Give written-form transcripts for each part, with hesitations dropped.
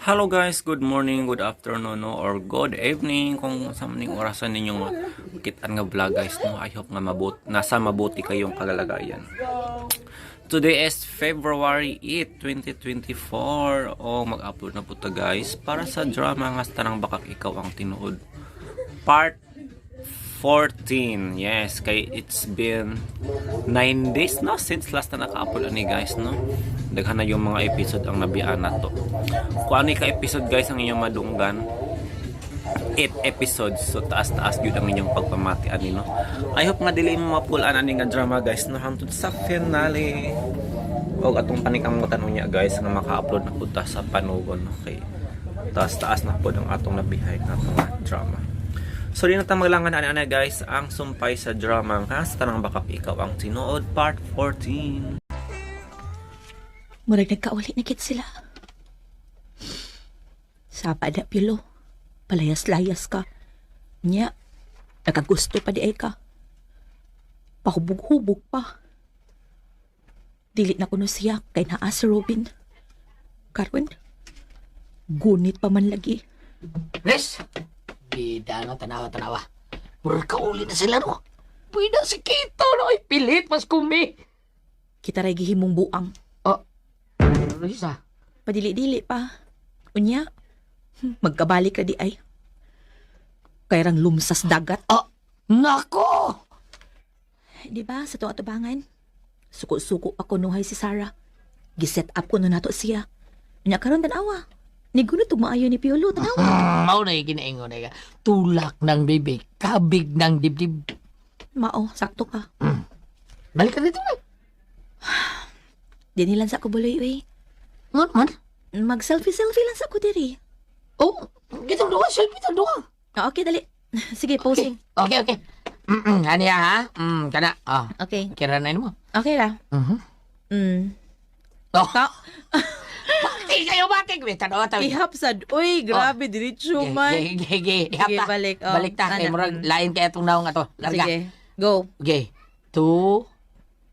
Hello guys, good morning, good afternoon, no, or good evening kung sa maning orasan ninyong kitaan nga vlog, guys, no. I hope nga nasa mabuti kayong kalalagayan. Today is February 8, 2024. O mag-upload na po ta, guys, para sa drama nga Sa Tanang Bakak Ikaw ang Tinuod. Part 14. Yes, kay it's been 9 days, no, since last na naka-upload ani, guys, no. Daghan na yung mga episode ang nabiyaan nato. Kung ano ka episode, guys, ang inyong madunggan, 8 episodes, so taas-taas gyud ang inyong pagpamati ani, no. I hope nga dili mo mapulaan ani nga drama, guys, no, hangtod sa finale. Og atong panikamutan unya, guys, nga maka-upload na pud ta sa panugon, no, kay taas-taas na pud ang atong nabihay nga atong drama. So di na ta maglangan ani ana, guys, ang sumpay sa drama nga Sa Tanang Bakak Ikaw ang Tinuod part 14. Murag nagkauli na gid sila. Sapa na, Pilo. Palayas-layas ka. Nya, nakagusto pa di ay ka. Pahubog-hubog pa. Dili na kuno siya kay naa si Robin. Karon, gunit pa man lagi. Res, bida nga tanawa tanawa. Murag kauli na sila, no. Pwede si Kito, no? Ay, pilit mas kumi. Kita ray gihimong buang. Oh, Risa. Padili-dili pa. Unya, magkabalik ka di ay. Kayrang lumsas dagat. Oh, nako! Di ba, sa tuwa atubangan? Suko-suko pa kunuhay si Sarah. Giset up ko na nato siya. Unya karon tanawa. Nigunot og maayo ni Piolo, tanawa. Mao na yung ginaingon na ka. Tulak ng bibig, kabig ng dibdib. Mao, sakto ka. Balik ka dito na. Di nilan sa ko buloy, uy. Ngon man? Mag-selfie-selfie lang sa ko diri. Oh, kitang duha, selfie tang duha. Ah, okay, dali. Sige, posing. Okay. Ano ya, ha? Kana. Ah, Okay. kira na mo. Okay ra. Oh, Ka pati kayo, pati. Wait, tanawa, tanawa. Ihap sad. Uy, grabe diretso man. Ge, ge, ge. Ihap Sige, ta. balik, oh. Balik ta. Kay Ana, murag lain kay atong naong ato. Larga. Sige. Go. Okay. 2,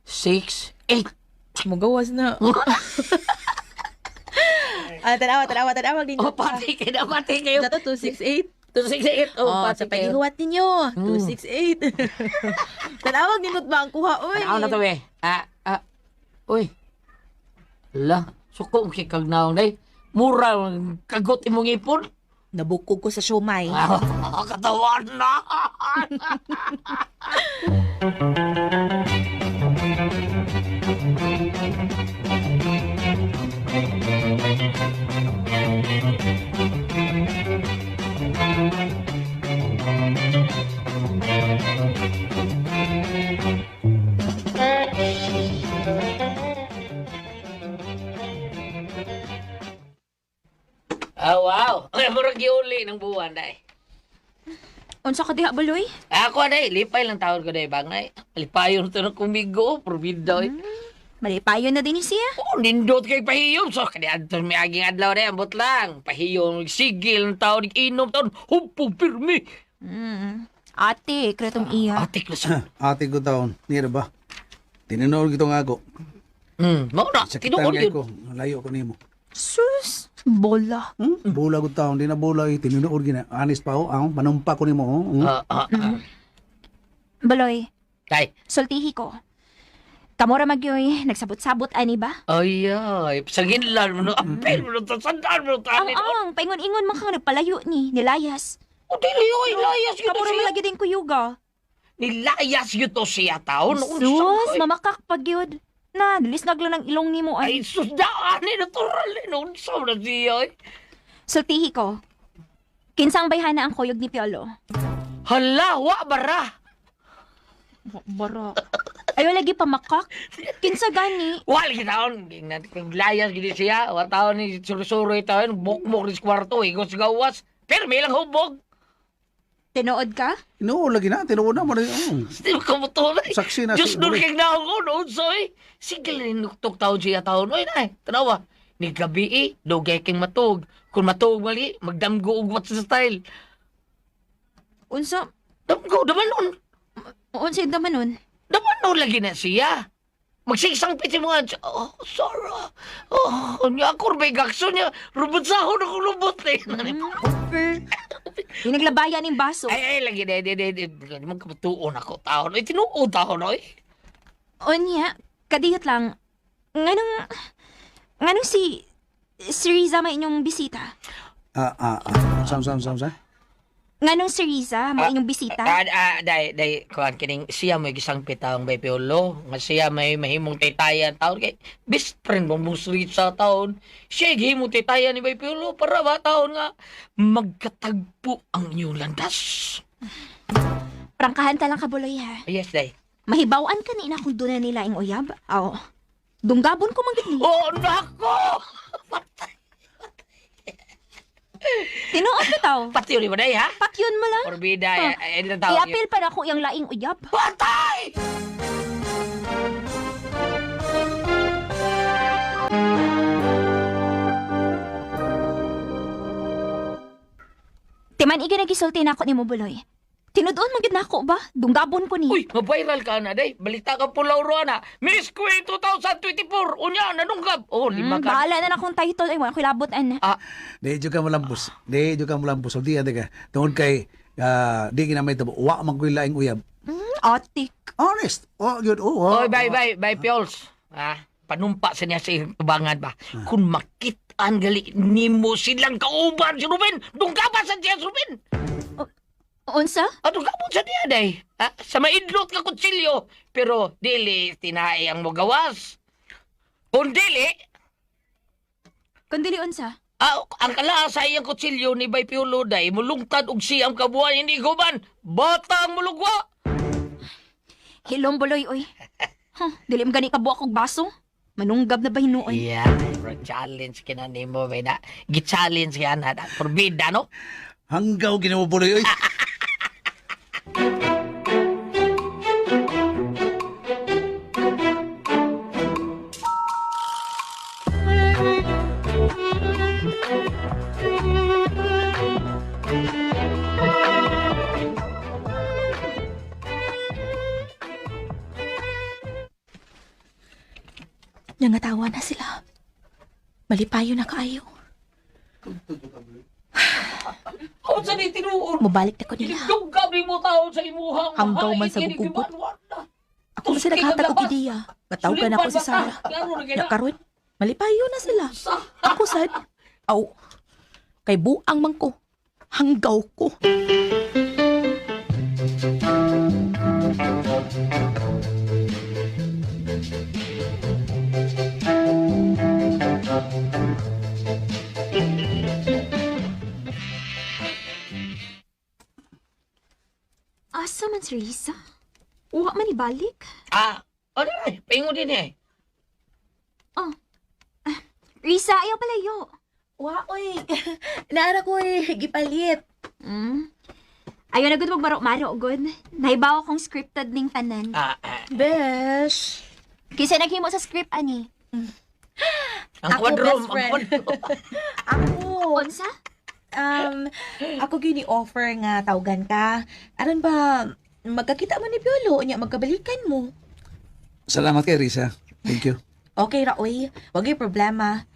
6, 8. Mugawas na. Ah, tanawa, tanawa, tanawa. Oh, pati kayo na, pati kayo. Dato 268. 2, 6, 8. Oh, Oh, pati sa kayo. paghihuwat ninyo, 268. Tanawag ninot ba ang kuha, uy? Tanaw na to, eh. Ah, ah. Uy. La, suko kay kag naong day. Mura, kagot imong ipon. Nabukog ko sa siomay. Ah, katawan na. Ah, wow. Ay, murag giuli ng buwan day. Unsa ka diha baloy? Ako day, lipay lang tawag ko day bang nay. Lipayon to ng kumigo, probida eh. Malipayon na din siya. Oh, nindot kay pahiyom. So, kani adto may aging adlaw day, ambot lang. Pahiyom, sigil ng taon, inom taon, humpong pirmi. Ate, kretong iya. Atik na siya. Ate ko taon, nira ba? Tinunood gito nga ako. Mao na, Sakitan tinuod kay yun. ko, layo ko nimo. Sus, bola. Bola ko taon, di na bola, eh. Tinunood gina. Anis pa ho, ang manumpa ko nimo. Oh. Ah, ah, ah. Baloy, Tay. sultihi ko. Kamora magyoy, nagsabot-sabot ani ba? Ay, ay, saginlan mo no, apel mo no, sandaan mo no, Ang tanin. ang, paingon-ingon man kang nagpalayo ni, nilayas. O, dili, oy, layas yun to Kamora siya. malagi din kuyuga. Nilayas yun to siya taon. Sus, mamakak pag yun. Na, nilisnag lang ng ilong nimo Ay, ay. sus, daan, eh, natural, eh, no, unsa na siya, eh. Sultihi ko. Kinsang bayhana ang kuyog ni Piolo? Hala, wa bara. Bara. Ay, wala lagi pamakak. Kinsa gani? Wal kita taon, tingnan kung layas gid siya, wa taon ni suro-suro taon, bukmok ni sa kwarto, igos gawas. Pero may lang hubog. Tinuod ka? Tinuod lagi na, tinuod na mo. Oh. Still kamuto na. Saksi na Diyos si nun Buli. kay naong noon, soy. Sige lang nuktok taon siya taon. Oy, nay, tanawa. Ni gabi eh, dugay kang matug. Kung matug mali, magdamgo og what's the style. Unsa? Damgo, daman nun. Unsa yung daman nun? Daman nun lagi na siya. Magsigsang piti mo nga. Oh, Sarah. Oh, niya ako rin gakso niya. Rubot sa ako, nakulubot eh. Yung naglabayan ning baso. Ay, ay, lagi, di, di, di, di. Magkapatuon ako, taon. Ay, tinuod taon, oy. Unya, kadiyot lang. Nganong si Riza may inyong bisita? Ah, ah, ah. Sam, sam, sam, sam. Nganong si Riza may inyong bisita? Ah, ah, day, day, kuan kining siya may gisang pitang bay Piolo, nga siya may mahimong taytayan taon kay best friend mo mong sweet sa taon. Siya gihimong taytayan ni bay Piolo para ba taon nga magkatagpo ang inyong landas. Prangkahan ta lang ka, Buloy, ha? Yes, day. Mahibawan ka ni ina kung doon na nila ang uyab. Aw. Dunggabon ko man gid ni. Oh, nako! Tinuod bitaw. Pati yun ba day, ha? Patyon mo lang. Orbida, Ah. eh, eh, tawag yun. Iapil pa na ako yung laing uyab. Patay! Timan igi nagisulti na ako ni mo, Buloy. Tinudoon man gid nako ba? Dunggabon ko ni. Uy, ma-viral ka na, day. Balita ka pulaw na. Miss Queen 2024! Unya, nanunggab! Oh, lima ka. Bahala na na akong title. Ay, wala ko labot, an. Ah, Di jud ka mulampos. Di jud ka mulampos. Di ate ka. Tungod kay di kinamay tabo. Wa man ko'y laing uyab. Atik. Honest. Oh, yun. Oh, oh. Oy, bye, bye, bye, Piols. Ah, panumpa sa niya sa iyong tubangan ba? Kung makitaan gali nimo silang kauban si Ruben, dunggaban sa niya si Ruben. Unsa? Ah, dunggaban sa niya, day. Ah, sa maidlot nga kutsilyo. Pero dili tinae ang mogawas. Kung dili, Kung dili unsa? ah, ang kalaa sa iyang kutsilyo ni Bay Piolo, day, mulungtad og siyam kabuan, hindi guban. Bata ang mulugwa. Hilom, Buloy, oy. Huh, dili man gani kabuak og baso. Manunggab na ba hinuoy? Yeah, bro, challenge kina nimo bay na. Gi-challenge yan ha. Forbida, no? Hanggaw ginabubuloy. Oy. Nangatawa na sila. Malipayo na kaayo. Unsa ni tinuod? Mubalik na ko nila. Dugab ni mo taon sa imuhang Hanggaw man sa gugugot. Ako man sila naghatag og ideya. Natawagan ako si Sarah. Ya karon, malipayo na sila. Ako sad. Aw. Kay buang man ko. Hanggaw ko. Asa man si Riza? Uwa man ibalik? Ah, ano na, paingon din eh. Riza, ayaw palayo. Wa oy. Naara ko eh, gipalit. Ayaw na gud magmaro-maro gud. Nahibaw akong scripted ning tanan. Ah, ah, Besh. Kinsa naghimo sa script ani? ang Ako, kwadrom, best ang friend. kwadrom. Ako. Unsa? Ako gyud ni-offer nga tawgan ka. Aron ba magkakita mo ni Piolo unya magkabalikan mo. Salamat kay Risa. Thank you. Okay ra oy, wag gyud problema.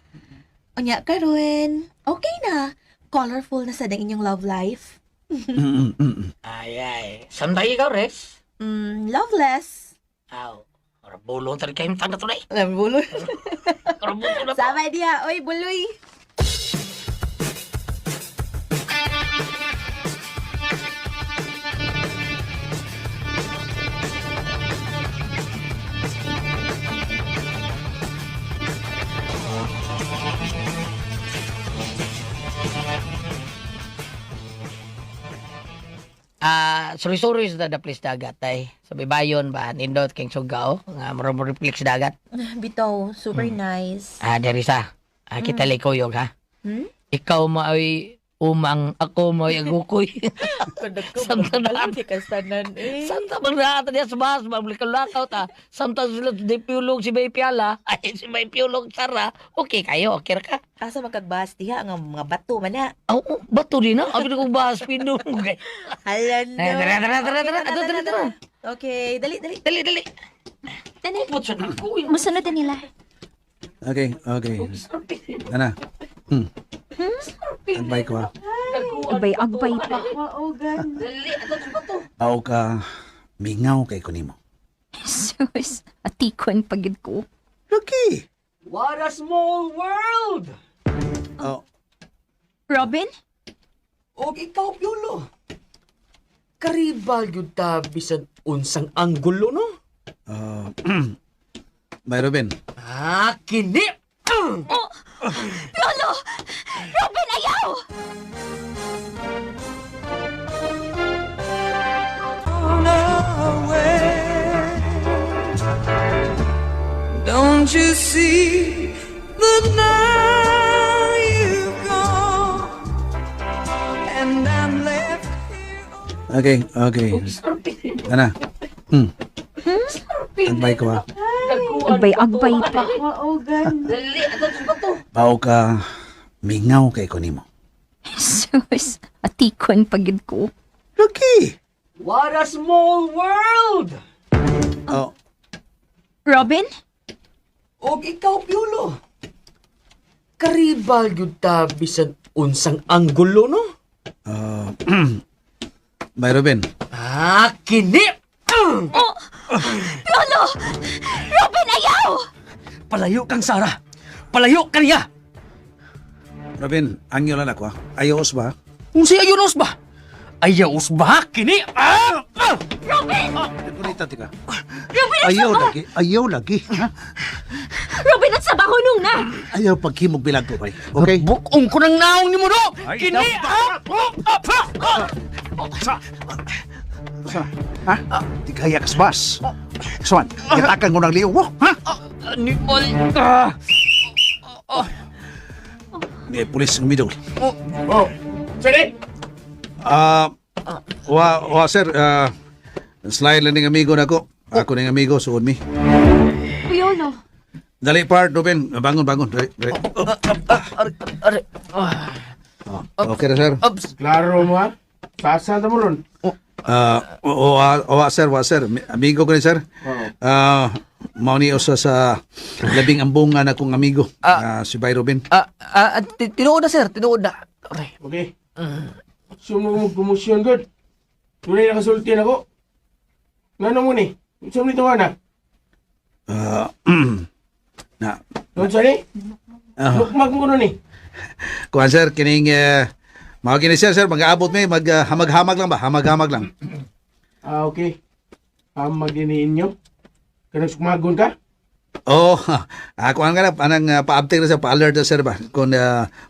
Unya karon, okay na. Colorful na sad ang inyong love life. Ay, ay. Samtay ikaw, Res. Loveless. Aw, ora bulong tali kayong tanga tunay. Alam, buloy. Ora bulong na to. Sama diha, oy buloy. Ah, sorry-sorry sa the place dagat ay. Sa Bibayon ba, nindot keng Sugao, nga mura mo reflex dagat. Bitaw, super nice. Ah, Derisa. Ah, kita likuyog ha. Hmm? Ikaw maoy umang, ako maoy agukoy. Samtang na kastanan eh. Samtang bang naata niya sa bahas, mablikalakaw ta. Samtang sila di piulog si Bay Piala, ay si Bay Piulog Sara, okay kayo, okay ra ka. Asa magkagbas diha nga mga bato man na. Aw, oh, bato din na. Abi ko bahas pindong. Okay. Hala no. Eh, tara, tara, tara, tara. Okay, Ato, tara, tara. Okay, dali, dali. Dali, dali. Tani, Kupot sa nako. musunod na nila. Okay, okay. Ana. Agbay ko ha. Agbay, agbay pa. Dali, ato sa to. Aw ka mingaw kay ko nimo. Sus, atikon pagid ko. Lucky. What a small world! Oh, Robin? Og ikaw, Piolo. Karibal gyud ta bisan unsang anggulo, no? Bye, Robin. Ah, kini! Piolo! Robin, ayaw! Don't you see that now you've gone and I'm left here? Okay, okay. Ana. Agbay ko ha. Agbay, agbay pa. Dali, ato sa to. Aw ka mingaw kay ko nimo. Sus, atikon pagid ko. Lucky. What a small world! Oh, Robin? Og ikaw, Piolo. Karibal gyud ta bisan unsang anggulo, no? Bye, Robin. Ah, kini! Piolo! Robin, ayaw! Palayo kang Sara. Palayo kaniya. Robin, angyo lang ako ha. Ayos ba? Unsay ayunos ba? Ayaw ba kini? Ah! Ah! Kunita tika. Ayaw lagi, ayaw lagi. Ha? Robin, at sa bahunong na! Ayaw paghimog bilag ko, bay. Okay? Bukong ko ng naong ni mo no! Ay, Kini! Ah! Oh! Ah! Ah! Sa, ha? Di kaya kasbas. Swan, gitakan ko ng liyo mo, ha? Animal! Ah! Ni pulis ng middle. Oh, sorry. Ah, wa wa sir, slide lang ning amigo nako. Ako ning amigo suod mi. Piolo. Dali part, Ruben. Bangon, bangon. Dali, dali. Are, are, ah. Okay ra sir. Ups. Klaro mo ha? Sasa na mo ron. Ah, wa wa sir, wa sir. Amigo ko ni sir. Ah, mao ni usa sa labing ambungan akong amigo, si Bay Ruben. Ah, ah, tinuod na sir, tinuod na. Aray. Okay. Sumugmug mo kumusyon, good. Tunay nakasulti na ko. Ngano mo ni? Sum nito na. Ah, na Doon sa ni? Lukmag mo ko nun eh. Kuan sir, kining mao kini sir, sir, mag-aabot mi, mag hamag-hamag lang ba? Hamag-hamag lang. Ah, okay. Hamag din ninyo. Kanang sukmagon ka? Oh, ako ang ganap anang pa-update na sir, pa-alert na sir ba kung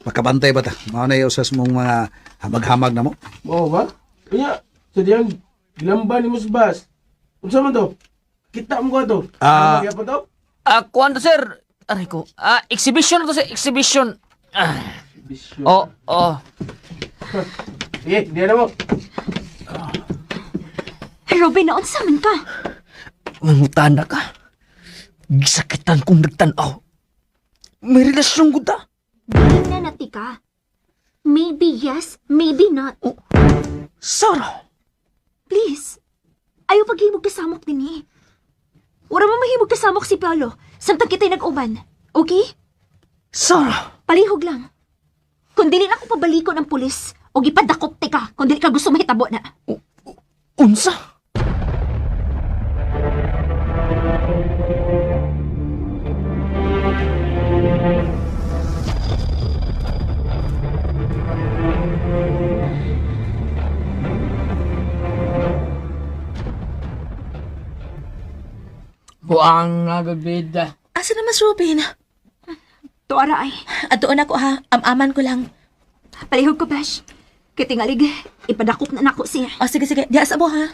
makabantay ba ta. Mao na yung usas mong mga hamag-hamag na mo. Oo ba? Kanya, sa diyang gilamban ni mo sa bus. Unsa man to? Kita mo ko to. Ah. Ano pa to? Ah, kuwan to sir. Aray ko. Ah, exhibition to sir, exhibition. Ah. Bisyo. Oh, oh. Sige, di na mo. Robin, naunsa man ka? Mangutana ka. Gisakitan kong nagtanaw. May relasyon ko ta. Di na natika. Maybe yes, maybe not. Sara. Please. Ayaw paghimog kasamok din eh. Wala mo mahimog kasamok si Piolo. Samtang kita'y nag-uban. Okay? Sara. Palihog lang. Kung dili na ako pabalikon ang pulis, o gipadakop ti ka kung dili ka gusto mahitabo na. Unsa? Buang nga bibida. Asa na mas Robin? Tuara ay. Atuon ako ha, amaman ko lang. Palihog ko, Besh. Kitingalig, ipadakop na nako siya. O sige sige, diya sa mo ha.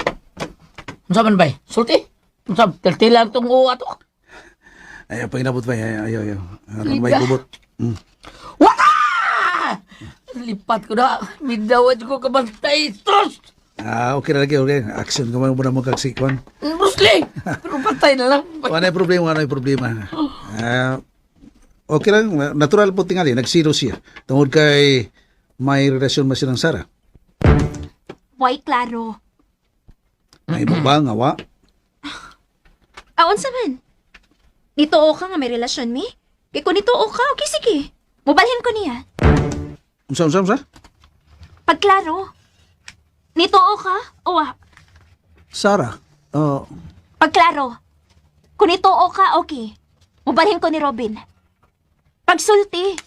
Unsa man bay? Sulti? Unsa tiltilan tong uwa to? Ayaw paginabot ba? Ayaw, ayaw, ayaw. Aron bay gubot. Wala! Lipat ko na. Midawad ko kabantay. Sus! Ah, okay na lagi, okay. Action ko man muna mo kag sikwan. Bruce Lee! Pero patay na lang. Wala na problema, wala na problema. Ah, okay lang, natural po tingali, nagsiro siya. Tungod kay may relasyon ba silang Sara? Why, klaro? May ba nga wa? Aon sa man? Nituo ka nga may relasyon mi? Kay kung nituo ka, okay sige. Mubalhin ko niya. Unsa, unsa, unsa? Pagklaro. Nituo ka o wa? Sarah, oh, Pagklaro. Kung nituo ka, okay. Mubalhin ko ni Robin. Pagsulti.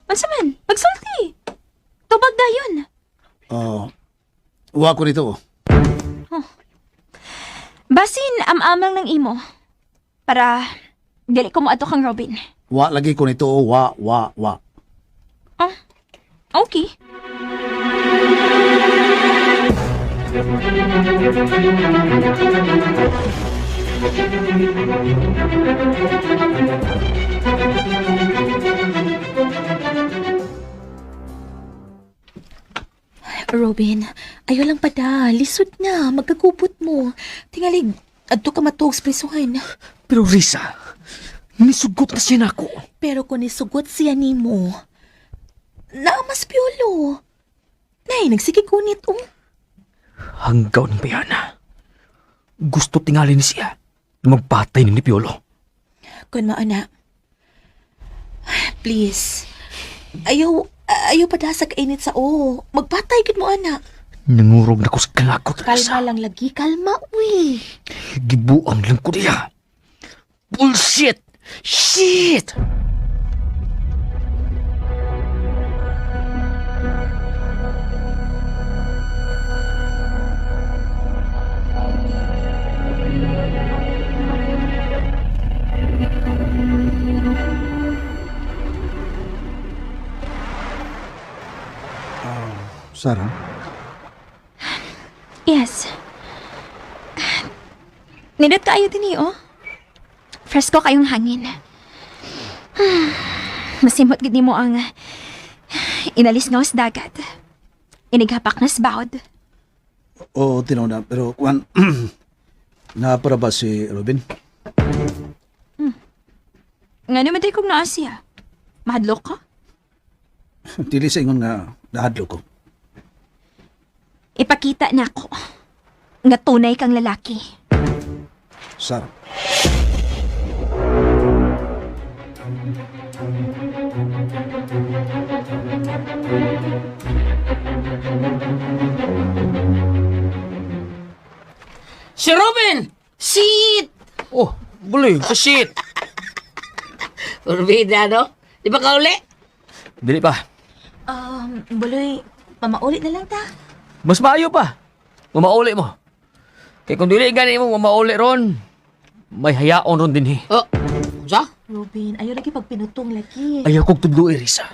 Unsa man? Pagsulti. Tubag dayon. Oh, wa ko nito. Basin am-amang ng imo. Para dili ko moadto kang Robin. Wa lagi ko nito, oh. Wa, wa, wa. Oh, okay. Robin, ayaw lang pada. Lisod na. Magkagubot mo. Tingalig, adto ka matuog sa prisuhan. Pero Risa, nisugot na siya nako. Pero kung nisugot siya nimo, naamas Piolo. Nay, nagsige kunit oh. Hanggaw ng bayana. Gusto tingali ni siya na magpatay ni Piolo. Kun maana. Please. Ayaw, ayaw pa sa kainit sa o. Magpatay gid mo ana. Nangurog na ko sa kalakot, Kalma Risa. lang lagi, kalma uy. Gibuang lang ko niya. Bullshit! Shit! Sarah, Yes. Nindot kaayo din eh, oh. Fresko kayong hangin. Masimot gid nimo ang inalis nga sa dagat. Inighapak na sa bawd. Oo, tinaw na. Pero, kuan, naapara ba si Robin? Nga naman tayo kong naa siya. Mahadlok ka? Dili sa ingon nga nahadlo ko. Ipakita na ako nga tunay kang lalaki. Sarah. Si Robin! Shit! Oh, buloy, shit! Urbida, no? Di ba ka uli? Dili pa. Buloy, mamaulit na lang ta. Mas maayo pa. Mamauli mo. Kay kung dili gani mo mamauli ron, may hayaon ron din eh. Oh, unsa? Robin, ayaw lagi pag pinutong lagi. Ayaw kong tudloy, Risa.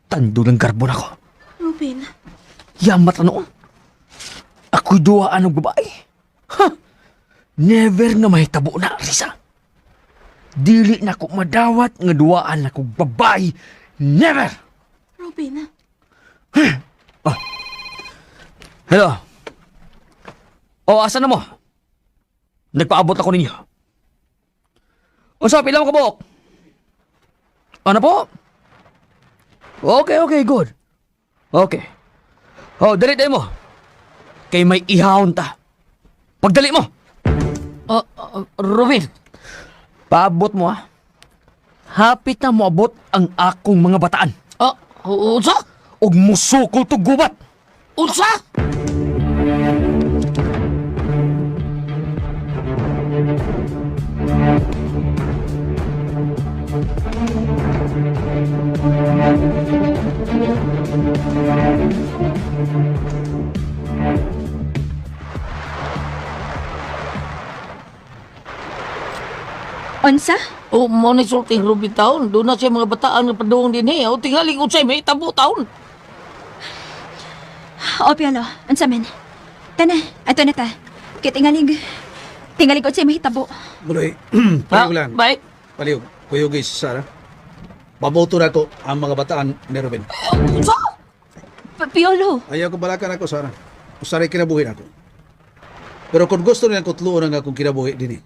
Tando ng garbon ako. Robin, Yamat na noon. Ako'y duwaan ng babae. Ha! Never nga mahitabo na, Risa. Dili na ko madawat nga duwaan akong babae. Never! Robin. Hello? O, asa na mo? Nagpaabot ako ninyo. Unsa, pila mo kabuok? Ano po? Okay, okay, good. Okay. Oh, dali tayo mo. Kay may ihawon ta. Pagdali mo! Oh, oh, Robin! Paabot mo ah. Hapit na moabot ang akong mga bataan. Oh, unsa? Og musukol to gubat. Unsa? Unsa? Oh, mo ni sulti Robin taon. Doon na siya mga bataan nga paduong din eh. O tingaling unsay may tabo taon. O, Piolo, unsa man? Tana, ato na ta. Kay tingalig, tingalig unsay mahitabo. Buloy, palihog lang. Bye. Palihog. Kuyogay si Sarah. Paboto na ko ang mga bataan ni Robin. Unsa? Piolo, Ayaw ko balakan ako, Sarah. Usaray kinabuhi ako. Pero kung gusto nilang kutluon ang akong kinabuhi din eh.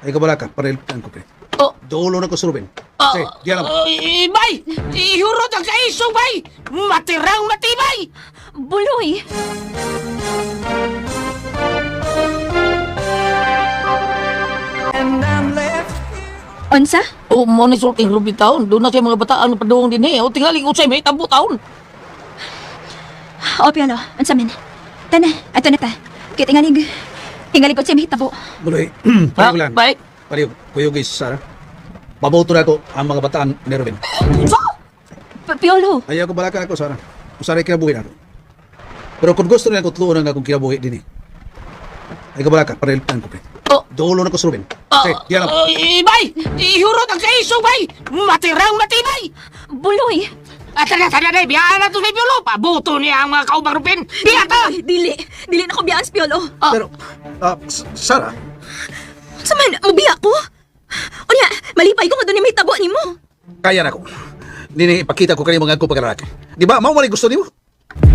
Ay kabala ka, pareltan ko pre. Oh. Dulo na ko sa Ruben. Sige, diyan lang. Oh, bay! Ihurot ang kaisong, bay! Matirang matibay! Buloy! And I'm left Unsa? Oh, mo ni sulting Ruby taon. Doon na siya mga bataan paduong din eh. O tingali ko may tabo taon. O, Piolo, unsa men? Tana, ato na ta. Kay tingalig, tingalig ko siya mahitabo. Buloy, pareho lang. Bay? Pareho, kuyog sa Sara. Paboto na ko ang mga bataan ni Ruben. Piolo, Ayaw ko balakan ako, Sara. Usaray kinabuhi na ako. Pero kung gusto nila ko tuluan ang akong kinabuhi din eh. Ay kabalaka, pareltan ko pre. Oh. Dulo na ko sa Ruben. Sige, diyan lang. Oh, bay! Ihurot ang kaisong, bay! Matirang matibay! Buloy! At tara, tara na, biyaan na ito kay Piolo. Pabuto niya ang mga kaubang Rupin. Biya ta! Ay, dili. Dili na ko biyaan si Piolo. Pero, Sara, Unsa man, mubiya ko? Unya, malipay ko nga doon may tabo nimo. kaya na ko. Nini, ipakita ko kanimo nga ako pagkalalaki. Di ba, mao man ang gusto nimo?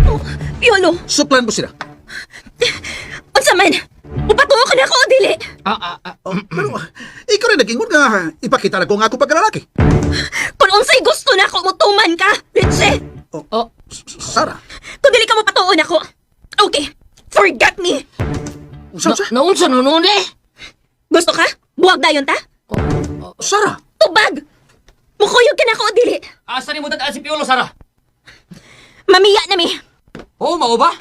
Oh, Piolo, Suplan ko sila. unsa man? Upatuo ka na ako o dili? Oh, pero, ikaw rin nag-ingon nga ipakita na ko nga ako pagkalalaki. Kung unsay gusto na ako, mutuman ka, Richie! Oh, Sara, Kung dili ka mapatuon ako, okay, forget me! unsa unsa? naunsa na noon eh. Gusto ka? Buwag dayon ta? Sara, Tubag! Mukuyog ka na ako o dili? Asa ni mo dadaan si Piolo, Sara? Mamiya na mi! Oo, mao ba?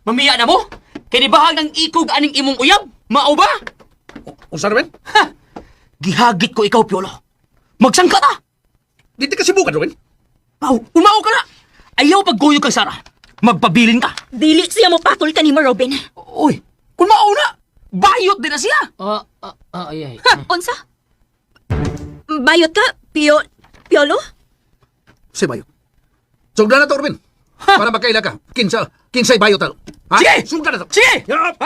Mamiya na mo? Kay bahag ng ikog aning imong uyab? Mao ba? unsa Ruben? Gihagit ko ikaw, Piolo. Magsangka ta! Dito ka sibukan, Ruben. Aw, umao ka na! Ayaw pagguyog kay Sara. Magpabilin ka. Dili siya mo patol kanimo, Robin. Uy, kung mao na, bayot din na siya. Oh, ay, ay. Unsa? Bayot ka, Piolo? Si Bayo. Sugdan na to, Ruben. Para magkaila ka. Kinsa, kinsay bayo talo. Ha? Sige! Sugdan na to. Sige! Yup!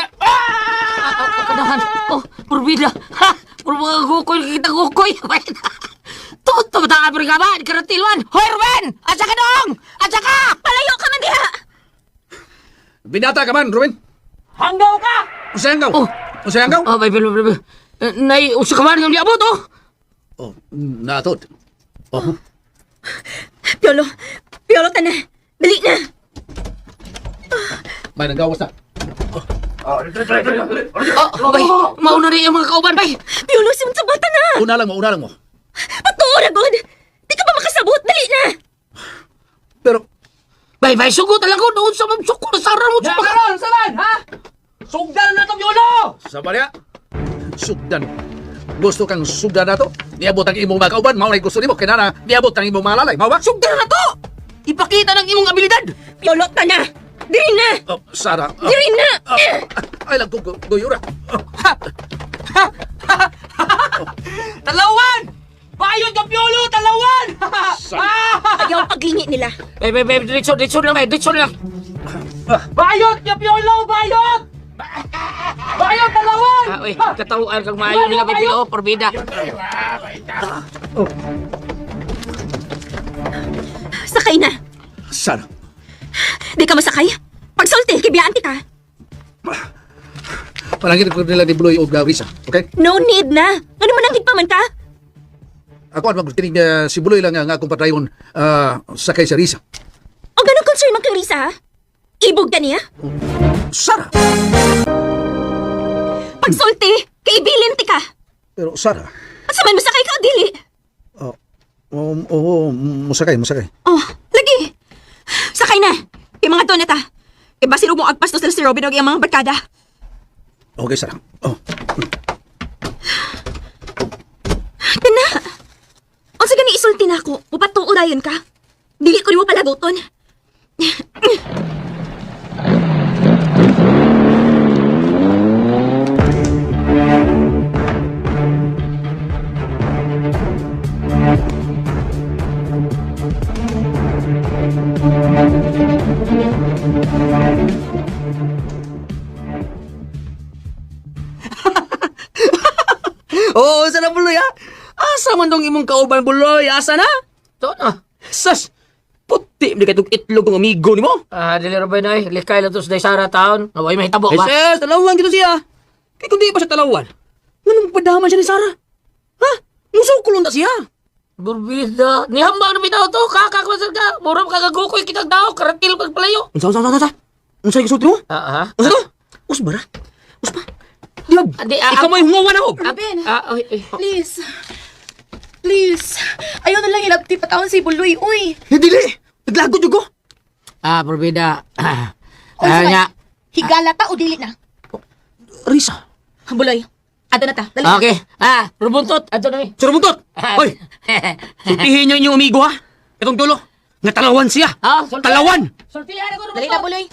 Kanahan. Oh, purbida. Ha! Puro mga gukoy, kita gukoy. Toto ba ta ka ba? Karatilwan. Hoy, Ruben! Asa ka dong? Asa ka? Palayo ka man diha! Binata ka man, Ruben. Hanggaw ka! Unsay hanggaw? Oh. Unsay hanggaw? Oh, bay, bay, bay, bay. Nay, usa ka man nga niabot, oh. Oh, naatod. Oh. Piolo, Piolo ta na. Dali na. May nanggawas na. Oh, bay, mauna rin yung mga kauban, bay. Piolo, simot sa bata na. Una lang mo, una lang mo. Patuo ra gud. Di ka ba makasabot? Dali na. Pero, Bay, bay, sugot lang ko. Doon sa mga suko na sara mo. Ya, karon, saman, ha? Sugdan na to, Piolo! sa balya, sugdan. Gusto kang sugdan na to? Niabot ang imong mga kauban, mao na gusto nimo. Kaya na, niabot ang imong mga lalay. Mao ba? Sugdan na to! Ipakita ng imong abilidad! Piolo ta na. Dili na. Oh, Sara. Oh, Dili na. oh, ay lang ko, guyura. Oh, Talawan! Bayot ka, Piolo! Talawan! Ayaw paglingi nila. Bay, bay, bay, diretso, diretso lang, bay, diretso lang. Bayot ka, Piolo! Bayot! Bayot, talawan! Ah, uy, katawaan kang maayo nila, bay, oh, porbida. Sakay na. Sara. Di ka masakay? Pagsulti, kibiyaan kita. Palangin ko nila ni Buloy og Risa, okay? No need na. Ano man ang pa man ka? Ako ang magtinig na si Buloy lang ang akong patayon sakay sa Risa. O ganun concern man kay Risa, ha? Ibog ka niya? Sara! Pagsulti, kaibilin ti ka. Pero Sara, At sa man masakay ka o dili? oh, oh, oh, musakay, musakay. Oh, lagi. Sakay na. Kay mga to na ta. Kay basin mo agpas to sila si Robin og iyang mga barkada. Okay, Sara. Oh, Kana. Unsa gani isulti nako? Mupatuo dayon ka. Dili ko nimo palaguton. Oo, oh, sana Buloy, ha? Asa man dong imong kauban, Buloy? Asa na? To na. Sas! Puti, hindi ka itong itlog ng amigo ni mo. Ah, dili ra bay nay, likay lang to sa day Sara taon. Naway mahitabo Ay, ba? sis, talawan gito siya. Kaya kung di pa siya talawan, Nganong padaman siya ni Sarah? Ha? Musukol unta siya. Burbida. Nihambang na bitaw to. Kakakmasal ka. Murap kagagukoy kitang tao. Karatil pagpalayo. Unsa unsa unsa unsa? Unsa gisulti mo? Ah, ah. Unsa to? Usba ra. Usba. Diab. Adi, ah, Ikaw may hungawan ako. Ruben, Ah, oy, oy. please. Please. Ayaw na lang ilabti patawon si Buloy, uy. Dili. Naglagot jud ko. Ah, Burbida. Ah, Uy, ah, sabay. nya. Higala ta o dili na? Risa. Buloy, ato na ta. Dali na. Okay. Ah, Rubuntot. Ato na mi. Sir Buntot. Oy, sultihin niyo inyong amigo ha. Itong dulo. Nga talawan siya. Ah, sultihan. Talawan. Sultihan ako, Dali na, Buloy.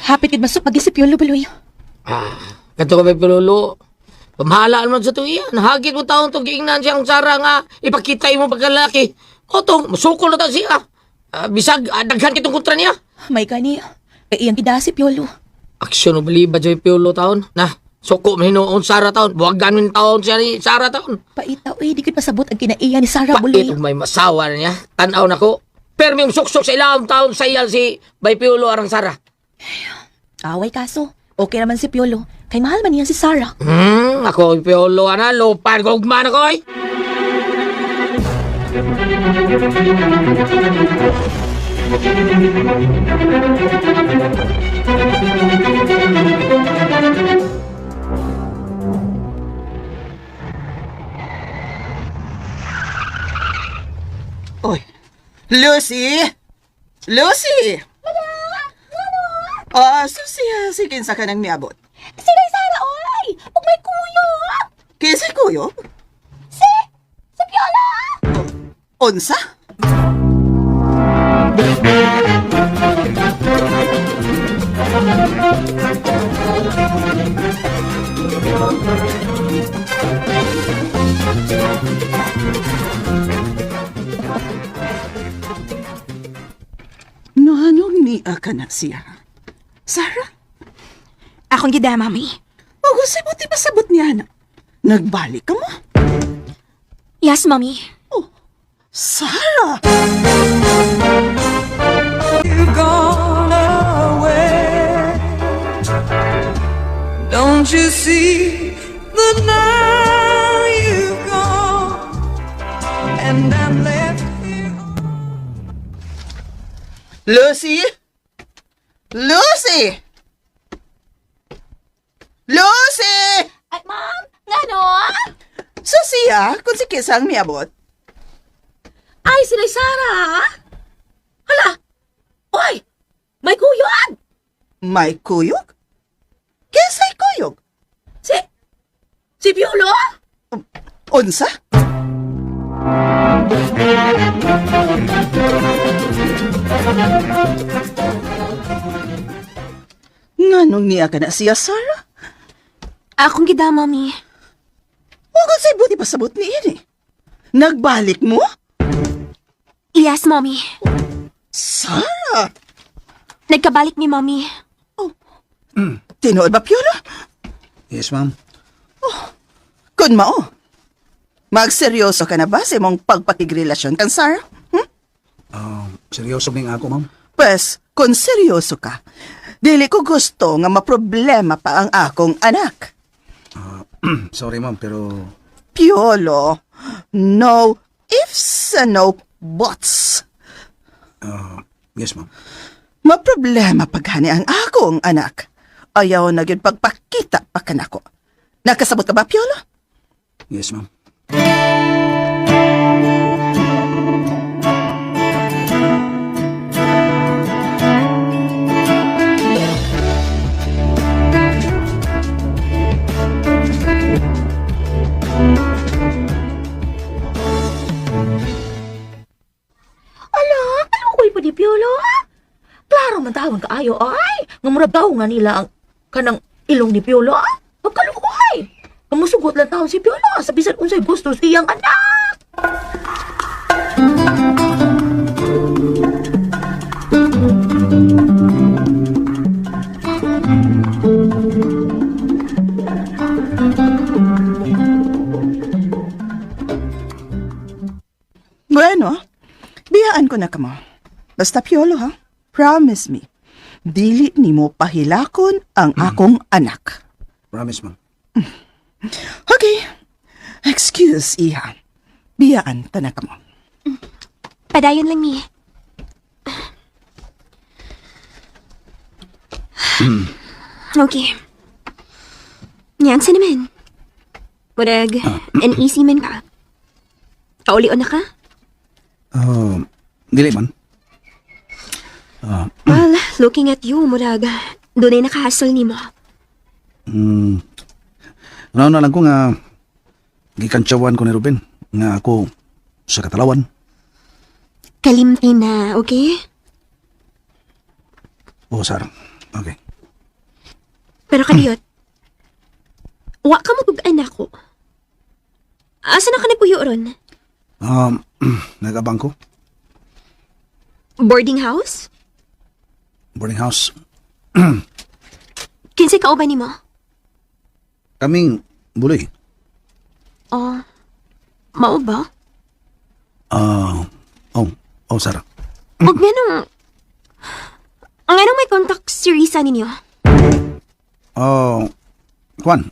Hapit gid masuk pag-isip yun, Buloy. Ah, kadto ka may pilulo. Pamahalaan man sa tuwian. Hagit mo taong itong giingnan siyang Sara nga ipakita mo pagkalaki. Otong, masukol na ta siya. Ah, bisag, ah, daghan kitong kontra niya. May gani. Kay iyang gidasi, Piolo. Aksyon o baliba dyan piulo taon. Na, suko mahinoon Sara taon. Buwagan min taon siya ni Sara taon. Paita, uy, di gid pasabot ang kinaiya ni Sarah, Buloy. Pait og may masawa na niya. Tanaw na ko. Pero may suksok sa ilawom taon sa iyal si Bay Piolo arang Sara. Away kaso. Okay naman si Piolo. Kay mahal man niya si Sarah. Ako Piolo ana, lupan ko ugma na ko ay. Oy, Lucy! Lucy! Ah, susi, si kinsa ka nang miabot. Sila Sarah, oy! Ug may kuyo! Kinsa kuyo? Si! Si Piolo! Unsa? Nohanong niya ka na siya? Sarah? Akong gida, mami. O gusto mo ti pasabot niya na. Nagbalik ka mo? Yes, mami. Oh, Sarah! You've gone away. Don't you see that now you've gone and I'm left here? Lucy? Lucy! Lucy! Ay, ma'am! Ngano? So siya, kung si Kisang miabot. Ay, sila Sarah! Hala! Oy! May kuyog! May kuyog? Kisay kuyog? Si... Si Piolo? Unsa? Nganong niya ka na siya, Sarah? Akong gida, mami. Huwag sa'y buti pasabot ni ini. Nagbalik mo? Yes, mami. Sarah! Nagkabalik ni mami. Tinuod ba, Piolo? Yes, ma'am. Kun mao. Magseryoso ka na ba sa imong pagpakigrelasyon kan Sarah? Hmm? Seryoso ning ako, ma'am. Pwes, kung seryoso ka, dili ko gusto nga maproblema pa ang akong anak. Sorry, ma'am, pero Piolo, no ifs and no buts. yes, ma'am. Maproblema paghani ang akong anak. Ayaw na gyud pagpakita pa kanako. Nakasabot ka ba, Piolo? Yes, ma'am. Ala, kalukoy po ni Piolo, ah. Klaro man tawon kaayo, ay. Nga murag daw nga nila ang kanang ilong ni Piolo, ah. Pagkalukoy. Kamusugot lang taon si Piolo, ah, sa bisan unsay gusto sa iyang anak. Biyaan ko na kamo. Basta Piolo ha, promise me. Dili nimo pahilakon ang akong anak. Promise, ma'am. Okay. Excuse, iha. Biyaan ta na kamo. Padayon lang mi. Okay. Yan sa naman. Murag, an easy man ka. Kaulion na ka? Dili man. Well, looking at you, murag, doon ay nakahasol nimo. Ano na lang ko nga gikantsawan ko ni Ruben nga ako sa Katalawan. Kalimti na, okay? Oo, Sarah. Okay. Pero kadiyot, wa ka mo anak ko. Asa na ka nagpuyo ron? Nag-abang ko. Boarding house? Boarding house. Kinsay kauban nimo? Kaming buloy. Oh, mao ba? Oh, oh, Sarah. Huwag nga nung... Ang anong may contact si Risa ninyo? Oh, Juan.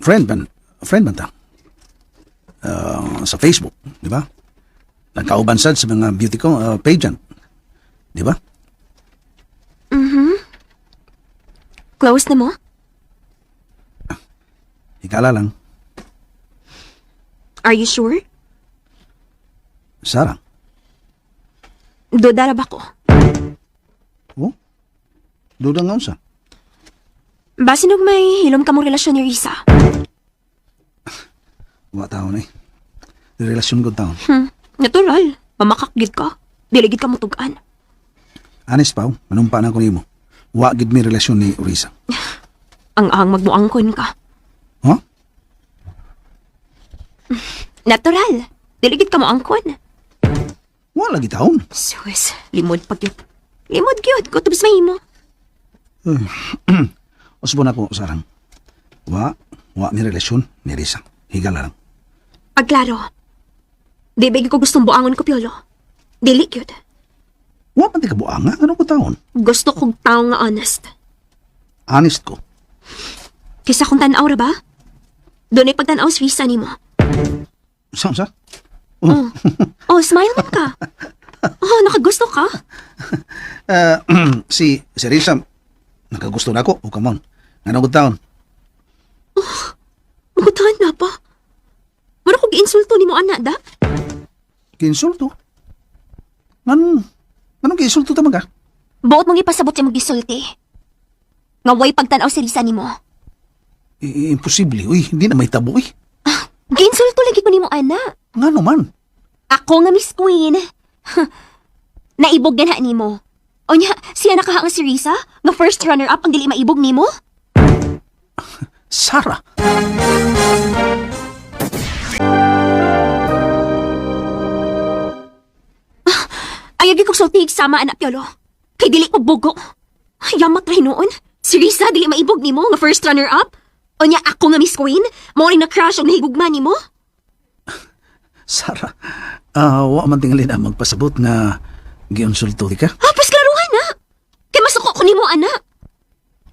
Friend man, friend man ta. Sa Facebook, di ba? Nagkauban sad sa mga beauty ko pageant. Di ba? Close na mo? Ikala lang, Are you sure? Sarah. Duda ra ba ko? Oh? Duda nga unsa? Basin og may hilom ka mong relasyon ni Risa. Wa taon eh. Relasyon ko taon. Natural. Mamakakgid ka. Diligid ka mo tugan. Honest pa, oh. Manumpa na ko nimo. Wa gid mi relasyon ni Risa. Ang ang magmuangkon ka. Huh? Natural. Diligid ka mo angkon. Wa lagi taon. Sus, limod pag yun. Limod gyud, kutob sa mahimo. Usbo na ko, Sarang. Wa, wa mi relasyon ni Risa. Higala lang. Pagklaro. Di ba ko gustong buangon ko, Piolo? Dili gyud. Wa man ti ka buanga, ano ko taon? Gusto kong tao nga honest. Honest ko. Kaysa kung tanaw ra ba? Doon ay pagtanaw si Risa nimo. Sa sa? Oh, oh smile man ka. Oh, nakagusto ka? Si si Risa nakagusto na ako. Oh, come on. Ano ko taon? Magutahan na pa. Mura kong giinsulto nimo ana da. Kinsulto. Anong anong giinsulto ta man ka? Buot mong ipasabot sa mong gisulti. Nga way pagtanaw si Risa nimo. Imposible. Uy, hindi na may tabo eh. Giinsulto lagi ko nimo ana. Ngano man? Ako nga Miss Queen. Naibog ganha nimo. O nya, siya nakahaang si Risa? Nga first runner-up ang dili maibog nimo? Sarah. Ayaw gyud kong sulti sama anak Piolo. Kay dili ko bugo. Yamat rin noon. Si Risa dili maibog nimo nga first runner-up? O nya ako nga Miss Queen? Mao rin na crush og nahigugma nimo? Sarah. Wa man tingali na magpasabot nga giinsulto di ka. Ah, pas klaruhan na. Kay masuko ko nimo ana.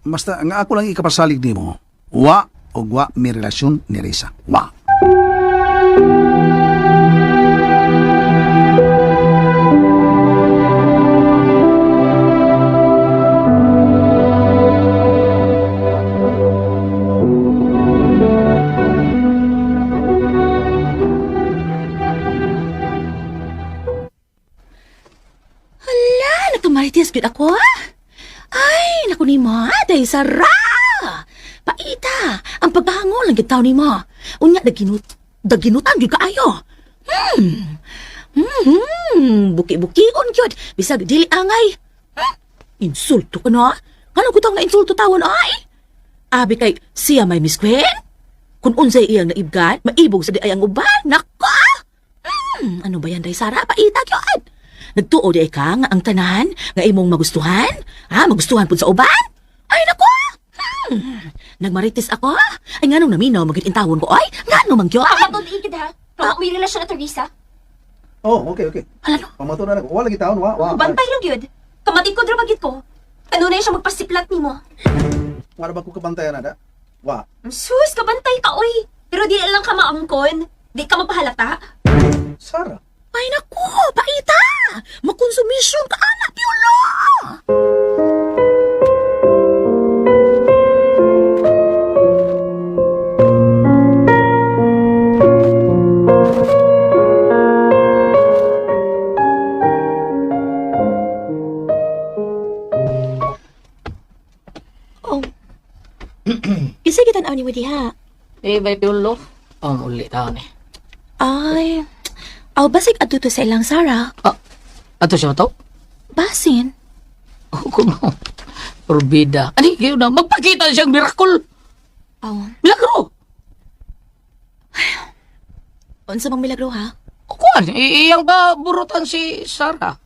Basta nga ako lang ikapasalig nimo. Wa og wa mi relasyon ni Risa. Wa. Hala, nagkamarites gyud ako ha. Ay, naku ni ma, day sara. Paita, ang pagkahangol lang gyud taon ni ma. Unya daginut, daginutan gyud kaayo. Buki-bukion gyud, bisag dili angay. Insulto ka na. Kano ko nga insulto tawon ay? Abi kay siya may Miss Queen? Kung unsay iyang naibgan, maibog sa di ay ang uban. Nako! Ano ba yan, Day Sara? Paita gyud. Nagtuo di ay ka nga ang tanan nga imong magustuhan? Ha, magustuhan pud sa uban? Ay nako. Nagmarites ako. Ay nganong naminaw magid intawon ko ay? Ngano man gyud? Matud-i gid ha. Nga may relasyon ato Risa. Oh, okay, okay. Hala no. Pamato na lang. Wala gitawon, wa, wa. Bantay lang gyud. Kamatikod ra ba gyud ko? Kanunay siya magpasiplat nimo. Wala ba ko kabantayan na da? Wa. Sus, kabantay ka oy. Pero dili lang ka maangkon. Di ka mapahalata. Sara. Ay naku, paita! Makonsumisyon ka anak, Piolo! Oh. Isa kita ni mo diha. Eh, bay Piolo. Oh, uli taon eh. Ay, aw basig adto to sa ilang Sara. Ah, ato siya to? Basin. Oh, kuno. Orbida. Ani, kayo na. Magpakita siyang miracle. Aw, Milagro. unsa bang milagro ha? Kuan, iyang ba burutan si Sarah?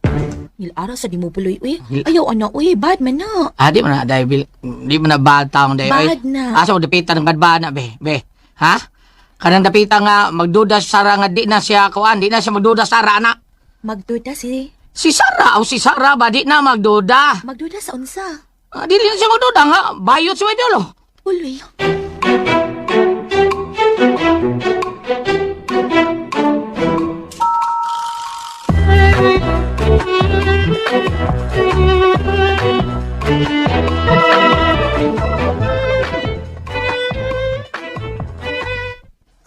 Nilara sa di mo puloy uy. Nil- Ayaw ana uy, bad man na. Ah, di man na dahil di man na bad taong dahil. Bad na. Asa mo dapitan ng kadbana be, be. Ha? Kanang dapita nga magduda si Sarah nga di na siya kuan, di na siya magduda Sarah na. Magduda si Si Sarah o si Sarah ba di na magduda? magduda sa unsa? Ah, di na siya magduda nga, bayot si Piolo. Puloy.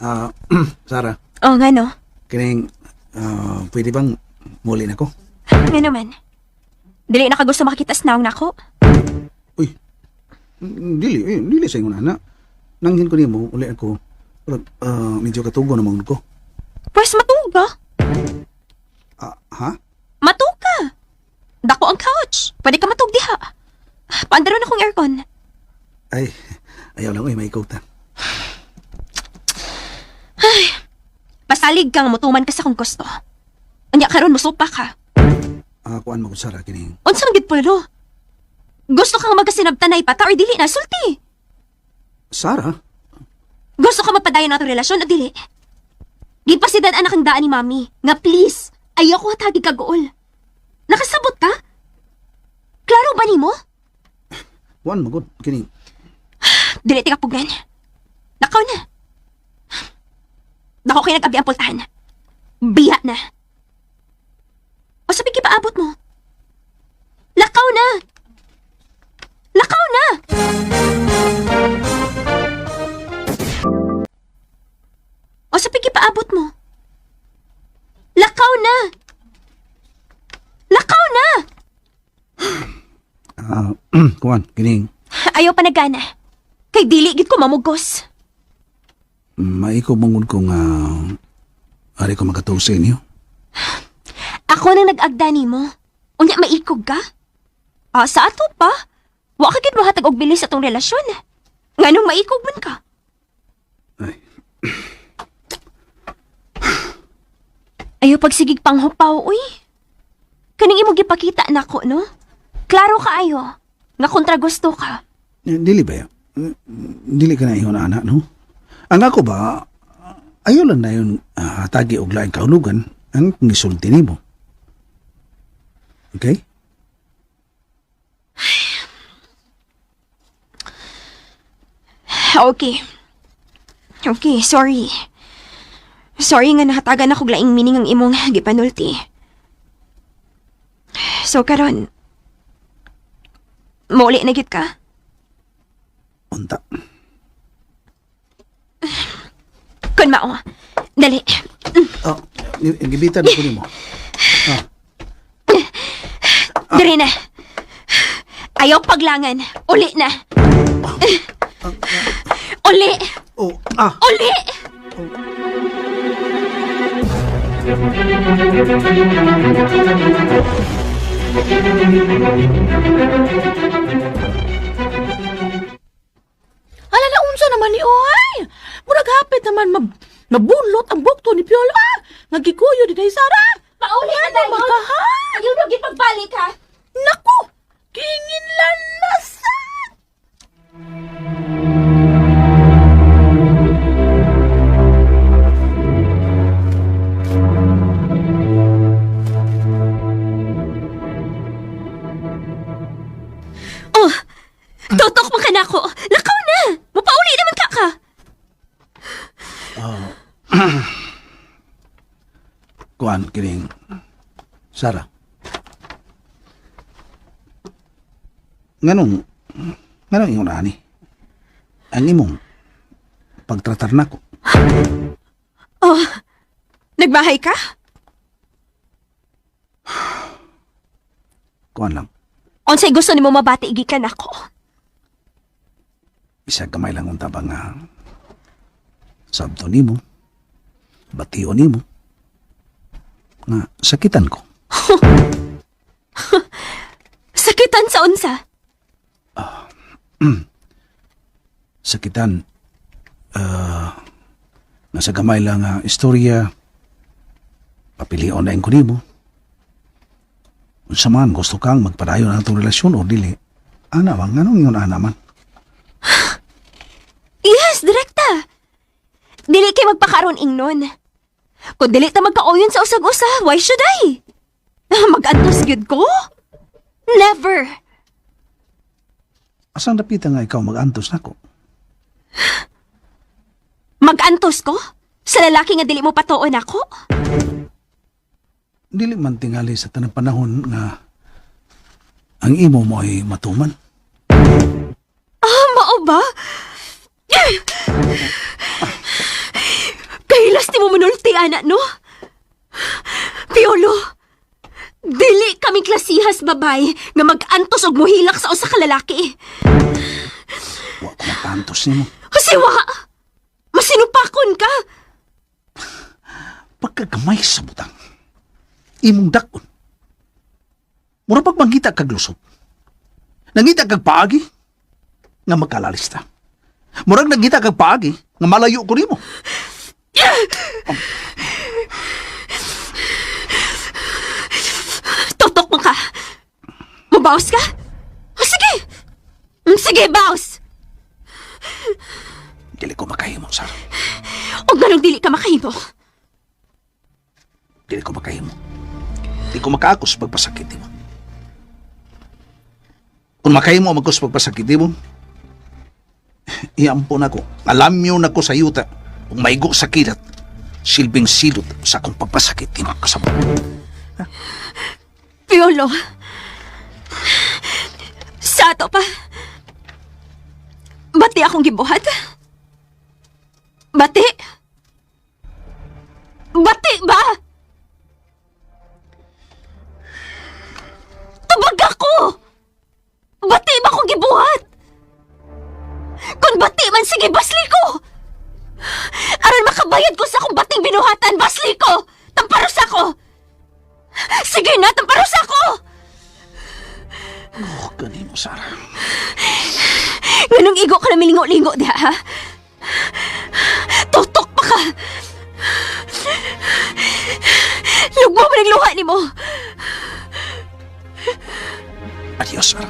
Ah, Sara, Oh, nga no. kining pwede bang muli na ko? Nga naman. Dili na ka gusto makita sa naong nako. Uy. Dili, eh, dili sa ingon ana. Nanghin ko nimo, uli ako. Pero medyo katugo na mangun ko. Pwes matuga. Ah, ha? Matug ka. Dako ang couch. Pwede ka matug diha. Paandaron akong aircon. Ay, ayaw lang, uy, may ta. Pasalig ka nga mutuman ka sa kong gusto. Anya karon musupa ka. Ah, kuan mo ko Sara kining. Unsa man gid pulo? Gusto ka nga magkasinabtanay pa ta or dili na sulti. Sara? Gusto ka magpadayon na atong relasyon o dili? Gipasidan anak ang daan ni Mami. Nga please, ayoko hatagi kaguol. Nakasabot ka? Klaro ba nimo? Kuan mo gud kining. Dili ti kapugnan. Nakaw na. Dako kay nag-abi ang pultahan. Biya na. O sabi paabot mo. Lakaw na! Lakaw na! O sabi paabot mo. Lakaw na! Lakaw na! Ah, kuan kining. Ayaw pa nagana. Kay dili gid ko mamugos. Maiko mangud ko nga ari ko makatuo sa inyo. Ako nang nag-agda nimo. Unya maikog ka? Ah, sa ato pa. Wa ka gid mohatag og bilis sa atong relasyon. Nganong maikog man ka? Ay. Ayaw pagsigig panghupaw, uy. Kaning imong gipakita nako, no? Klaro kaayo. Nga kontra gusto ka. Eh, dili ba ya? Eh, dili ka na ingon ana, no? Ang ako ba, ayaw lang na yun hatagi og laing kahulugan ang gisulti nimo. Okay? Okay. Okay, sorry. Sorry nga nahatagan ako laing meaning ang imong gipanulti. So karon, mauli na gyud ka. Unta. Kun mao. Dali. Oh, gibitan ko nimo. Diri na. Ayaw paglangan. Uli na. Uli! Oh, ah. Uli! Hala na unsa naman ni oy. Murag hapit naman mabulot ang bukto ni Piolo. Ah, nga gikuyo di day Sara. Pauli na Ano dayon. makaha? Ayaw na gipagbalik ha. Naku, kingin lanasan. Kuan kining Sara. Nganong nganong ingon ani? Ang imong pagtratar nako. Oh, nagbahay ka? Kuan lang. Unsay gusto nimo mabati gikan ako? Isa gamay lang unta ba nga sabto nimo, bation nimo, nga sakitan ko. Sakitan sa unsa? Sakitan, nasa gamay lang nga istorya, papilion na ko nimo. Unsa man, gusto kang magpadayon ang atong relasyon o dili. Ana man, nganong ingon ana man? Yes, direkta. Dili kay magpakaron ingnon. Kung dili ta magkaoyon sa usag-usa, why should I? Mag-antos gyud ko? Never. Asang dapita nga ikaw mag-antos nako? Mag-antos ko? Sa lalaki nga dili mo patuon ako? Dili man tingali sa tanang panahon nga ang imo mo ay matuman. Ah, mao ba? Kailas ni mo manulti, ana, no? Piolo, dili kaming klasihas babay nga mag-antos og muhilak sa usa ka lalaki. Wa ko mapantos nimo. Siwa! Masinupakon ka! Pagkagamay sa butang, imong dakon. Mura pag mangita kag lusot. Nangita kag paagi nga magkalalista. Murag nangita kag paagi nga malayo ko nimo. Tutok mo ka! Mabaos ka? O, sige! Sige, baos! Dili ko makahimo, sir. O ganong dili ka makahimo. Dili ko makahimo. Di ko makaakos pagpasakit nimo. Kung makahimo magkos pagpasakit nimo, iampo na ko. Alamyo na ko sa yuta. Kung maigo sa kilat, silbing silot sa akong pagpasakit nimo kasabot. Piolo. Sa ato pa. Bati akong gibuhat? Bati? Bati ba? Tubag ako! Bati ba akong gibuhat? Kung bati man, sige, basli ko! Aron makabayad ko sa akong bating binuhatan, basli ko! Tamparos ako! Sige na, tamparos ako! Oh, ganimo, Sarah. Nganong igo ka na milingo-lingo diha, ha? Tutok pa ka! Lugmo man ang luha nimo! Adios, Sarah.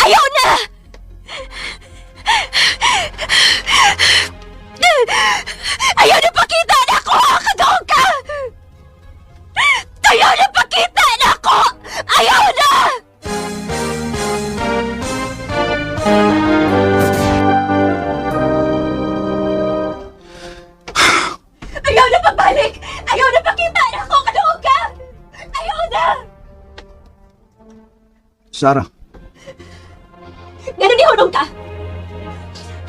Ayaw na! Ayaw na pakita na ako! Kadoon ka! Ayaw na pakita na ako! Ayaw na! Ayaw na pagbalik! Ayaw na pakita na ako! Kadoon ka! Ayaw na! Sarah, Ganun ihulong ka?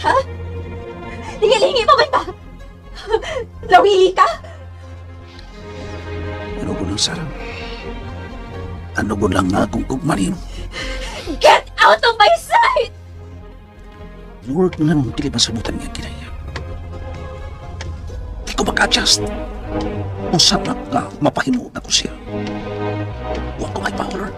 Ha? Lingi-lingi pa man ba? Lawili ka? ano ko lang, Sarah? Ano ko lang nga akong kugmanin? Get out of my sight! Work nga nung dili masabutan nga kinaya. Di ko maka-adjust. Usap na nga mapahimuot na ko siya. Huwag ko may power.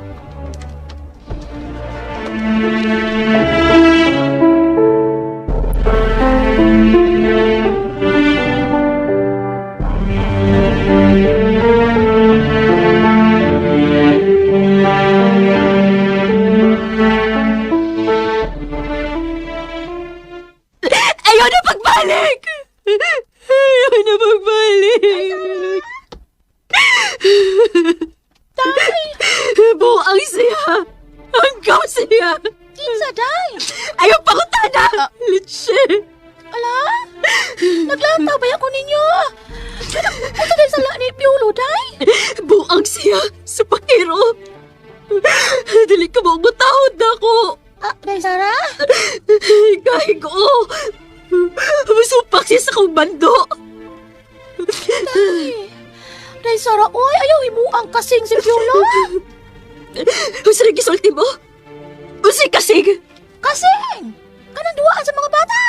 Ayaw na pagbalik! Ayaw na pagbalik! Tay! Buang siya! Hanggaw siya! Kinsa, day? Ayaw pangutana! Litsi! Aray ko! Masupak siya sa kong bando! Day Sara, oy, ayaw himuang kasing si Piolo. Unsa rin gisulti mo? Unsay kasing? Kasing! Kanang duwaan sa mga bata.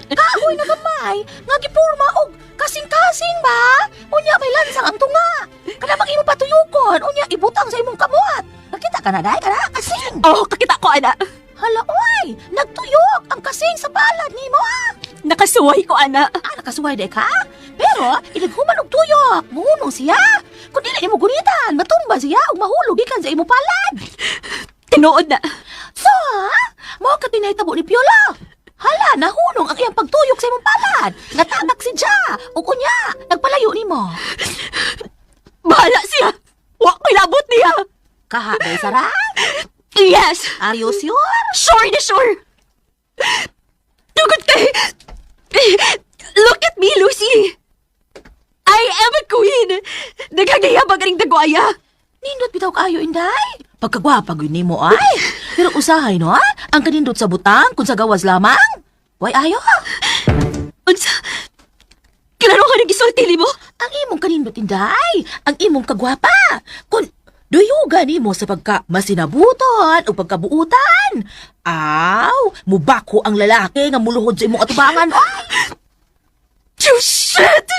Kahoy na gamay, nga gipurma og kasing-kasing ba? Unya may lansang ang tunga. Kana bang imo patuyukon, unya ibutang sa imong kamot. Nakita ka na day, kana kasing. Oh, kakita ko, ana. Hala oy, nagtuyok ang kasing sa palad nimo ah. Nakasuway ko, ana. Ah, nakasuway day ka? Pero inaghuman og tuyok, muhunong siya. Kung dili nimo gunitan, matumba siya ug mahulog gikan sa imong palad. Tinuod na. So, mao ka tinahitabo ni Piolo. Hala, nahunong ang iyang pagtuyok sa imong palad. Natabak si Ja. Ug unya, nagpalayo nimo. Bahala siya. Wa ko'y labot niya. Kaha, day Sara? Yes! Are you sure? Sure na sure! Tugod kay... Look at me, Lucy! I am a queen! Nagagayabag ring dagwaya! Nindot bitaw kaayo, Inday. Pagkagwapa gyud nimo ay. Pero usahay no, ah? Ang kanindot sa butang kung sa gawas lamang. Way ayo. Unsa? Klaro ka nang gisulti nimo? Ang imong kanindot, Inday. Ang imong kagwapa. Kung duyugan nimo sa pagka masinabuton o pagkabuutan. Aw, mubako ang lalaki nga muluhod sa imong atubangan. Ay! You shit!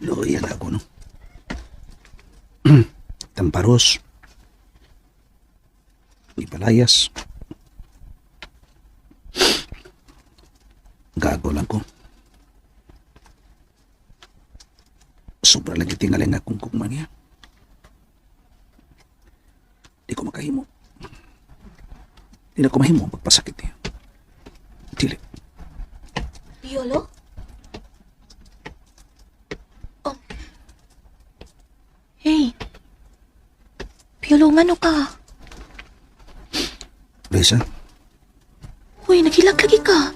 Luya na ako, no? Tamparos. Ipalayas. Gago lang ko. Sobra lagi tingaling akong kugma niya. Di ko makahimo. Di na ko mahimo ang pagpasakit niya. Dili. Piolo? Oh. Hey. Piolo, ngano ka? Lisa, Uy, naghilak lagi ka.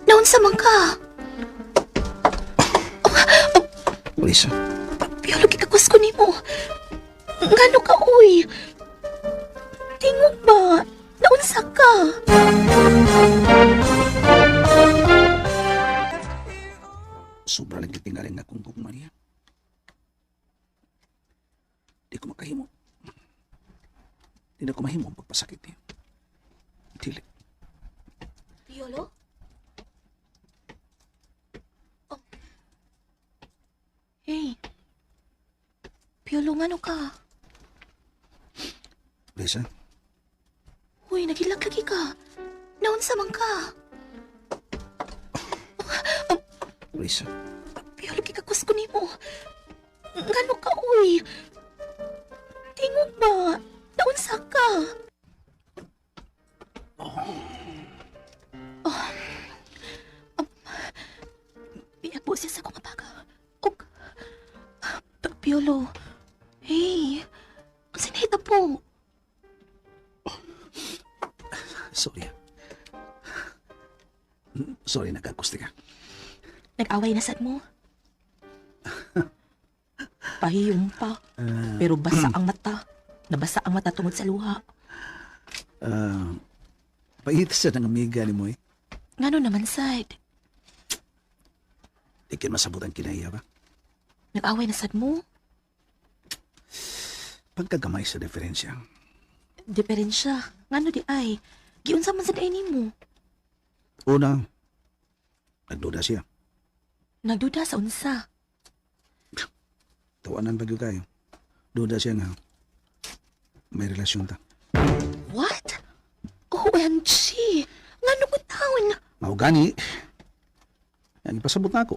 Naunsa man ka? Lisa, Piolo, gikakwas ko nimo. Ngano ka, uy? Tingog ba? Naunsa ka? Sobra lagi tingaling akong gugma niya. Di ko makahimo. Di na ko mahimo ang pagpasakit niya. Dili. Piolo? Oh. Hey. Piolo, ngano ka? Lisa, Uy, naghilak lagi ka. Naunsa man ka? Lisa, Piolo, gikakwas ko nimo. Ngano ka, uy? Tingog ba? Naunsa ka? Oh. Pinagbo siya sa kong abaga. Og... Piolo, hey, ang sinahita po. Sorry. Sorry, nagkagusti ka. Nag-away na sad mo. Pahiyom pa. Pero basa ang mata. Nabasa ang mata tungod sa luha. Paita sa ng amiga ni mo eh. Ngano naman, sad? Di kin masabot ang kinaya ba? Nag-away na sad mo? Pagkagamay sa diferensya. Diferensya. Ngano di ay? Giunsa man sad ay nimo? Una, nagduda siya. Nagduda sa unsa. Tawanan pa gyud kayo. Duda siya nga. May relasyon ta. What? OMG! Ngano ko taon? Mao gani. Ang ipasabot na ako.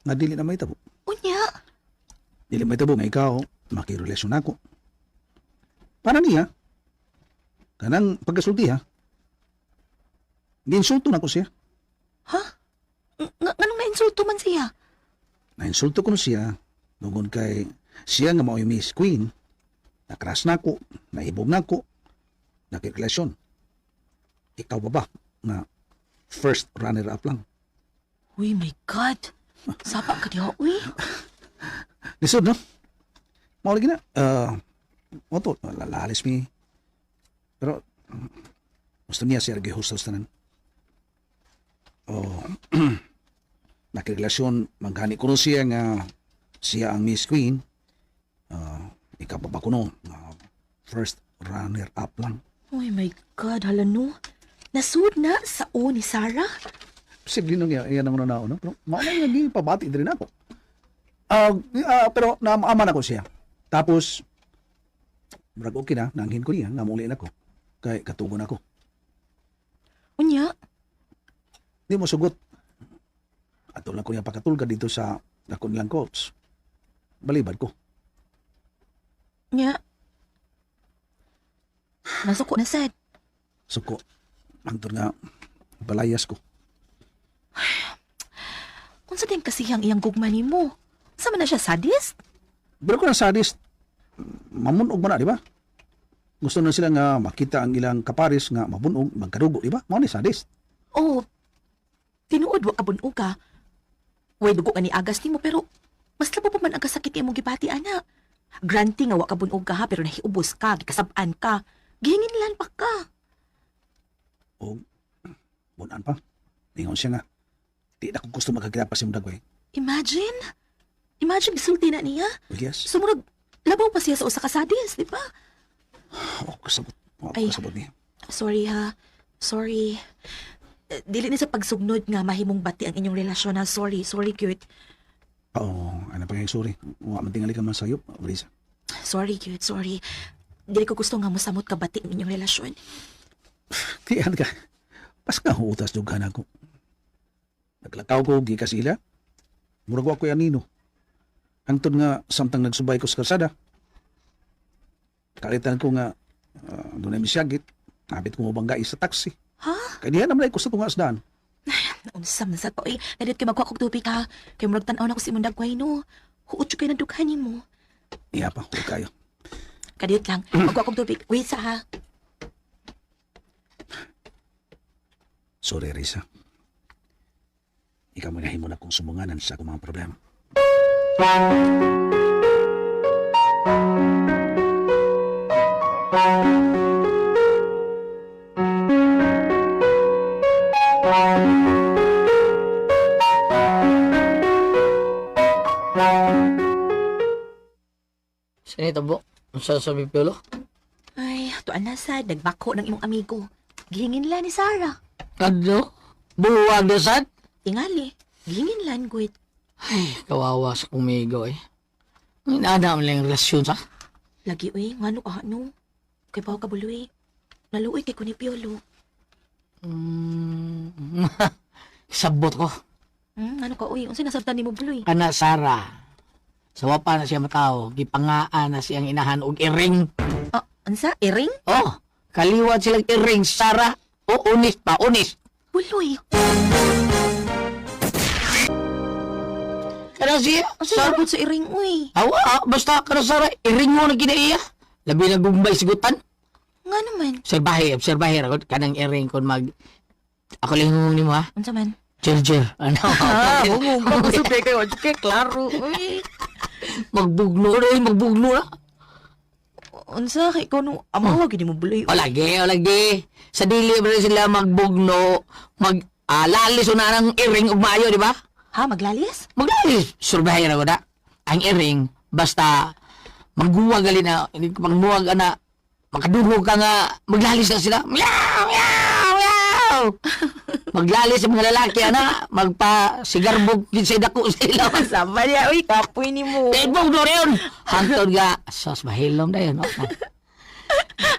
Nga dili na may tabo. Unya? Dili may tabo nga ikaw makirelasyon ako. Para niya. Kanang pagkasulti ha. Giinsulto na ko siya. Ha? Nganong nainsulto man siya? Nainsulto ko na siya. Tungod kay Siya nga mao'y Miss Queen, nakras na ako, nahibog na ako, nakirelasyon. Ikaw ba ba nga first runner-up lang? Uy, my God. Sapa ka diha, uy. Lisod, no? Mao lagi na. Oto, lalalis mi. Pero, gusto niya siya gihustos tanan. Oh, nakirelasyon, manghani ko siya nga siya ang Miss Queen. Ikaw pa ba kuno? Nga first runner-up lang. Uy, my God, hala no. Nasud na sa o ni Sarah. Posible nung iya ang una no? Pero mao na yung pabati din ako. Pero naama na ko siya. Tapos, murag okay na, nanghin ko niya, namuli na ko. Kay katugon ako. Unya, Di mo sugot. Ato lang ko niya pakatulga dito sa dako nilang coach. Balibad ko. nya. Nasuko na sad. Suko. Hangtod nga, balayas ko. Unsa din kasi ang iyang gugma nimo? Sa man na siya sadist? Pero kung ang sadist, mamunog man na, di ba? Gusto na sila nga makita ang ilang kaparis nga mabunog, magkadugo, di ba? Mao ni sadist. Oh, tinuod wa ka bunog ka. Way dugo ka ni agas nimo pero mas labo pa man ang kasakit imong gibati ana. Granting nga wa ka bunog ka ha pero nahiubos ka, gikasab-an ka. Gihinginlan pa ka. O, bunan pa. Ingon siya nga, di na ko gusto magkakita pa si Mudagway. Imagine. Imagine gisulti na niya. Well, yes. Sumurag labaw pa siya sa usa ka sadist, di ba? Oh, kasabot. Oh, Ay. kasabot niya. Sorry ha. Sorry. Eh, dili ni sa pagsugnod nga mahimong bati ang inyong relasyon ha. Sorry, sorry cute. Oo, ano pa kayo, sorry. Wa man tingali ka man sayop, Lisa. Sorry cute, sorry. Dili ko gusto nga mosamot ka bati ang inyong relasyon. Tiyan ka. Pas ka hutas dughan ako. Naglakaw ko, gikas ila. Murag wa ko'y anino. Hangtod nga, samtang nagsubay ko sa kalsada. Kalitan ko nga, doon ay misyagit. Nabit ko mabangga sa taxi. Ha? Kaya diyan naman ay ko sa tunga asdan. Unsa man sa ko eh. Nadit kay magkuha kog tubig ha. Kay murag tan-aw na ko si imong dagway no. Huot jud kay nagdughan nimo. Iya pa, huwag kayo. Kadiyot lang. Magkuha kog tubig. Wait sa ha. Sorry, Risa. Ikaw mo nahimo na kong sumunganan sa akong mga problema. Sino ito, Bo? Unsa sa Piolo? Ay, tuan na sad nagbako ng imong amigo. Gihinginlan ni Sarah. Ano? Buwag na sad? Tingali. Gihinginlan guit. Ay, kawawa sa kumigo eh. Ang inaana mo lang yung relasyon sa? Lagi uy, ngano ka no? Kay paw ka buloy. Naluoy kay ko ni Piolo. Sabot ko. Ano ka uy? Unsa nasabtan nimo buloy? Kana Sara. Sa wapa na siya matao, gipangaan na siyang inahan og iring. Ah, unsa? Iring? Oh, kaliwat silang iring, Sara. O unis pa, unis. Buloy. Kana siya, Unsa Sara. sabot sa iring uy? Awa, basta kana Sara, iring mo na ginaiya. Labi na gumbay sigutan. Nga naman. Obserbahe, obserbahe. Kanang iring kon mag... Ako lang yung nimo ha. Unsa man? Jer, Ano? Ah, Kusog kayo. Okay, klaro. Uy. Magbugno na, eh, magbugno na. Unsa kay ikaw nung amawa gid mo buloy. O lagi, o lagi. Sa dili ba rin sila magbugno, mag lalis na ng iring ug maayo, di ba? Ha, maglalis? Maglalis. Surbahay na ko na. Ang iring, basta magbuwag gali na, magbuwag ana, makadulog ka nga, maglalis na sila. Meow, meow, meow. Maglalis ang mga lalaki, ana, magpa sigarbog gid sa dako sa ilaw. Sama niya, uy, kapoy ni mo. Kay bugno rin. Hangtod ga, sos mahilom dayon. No?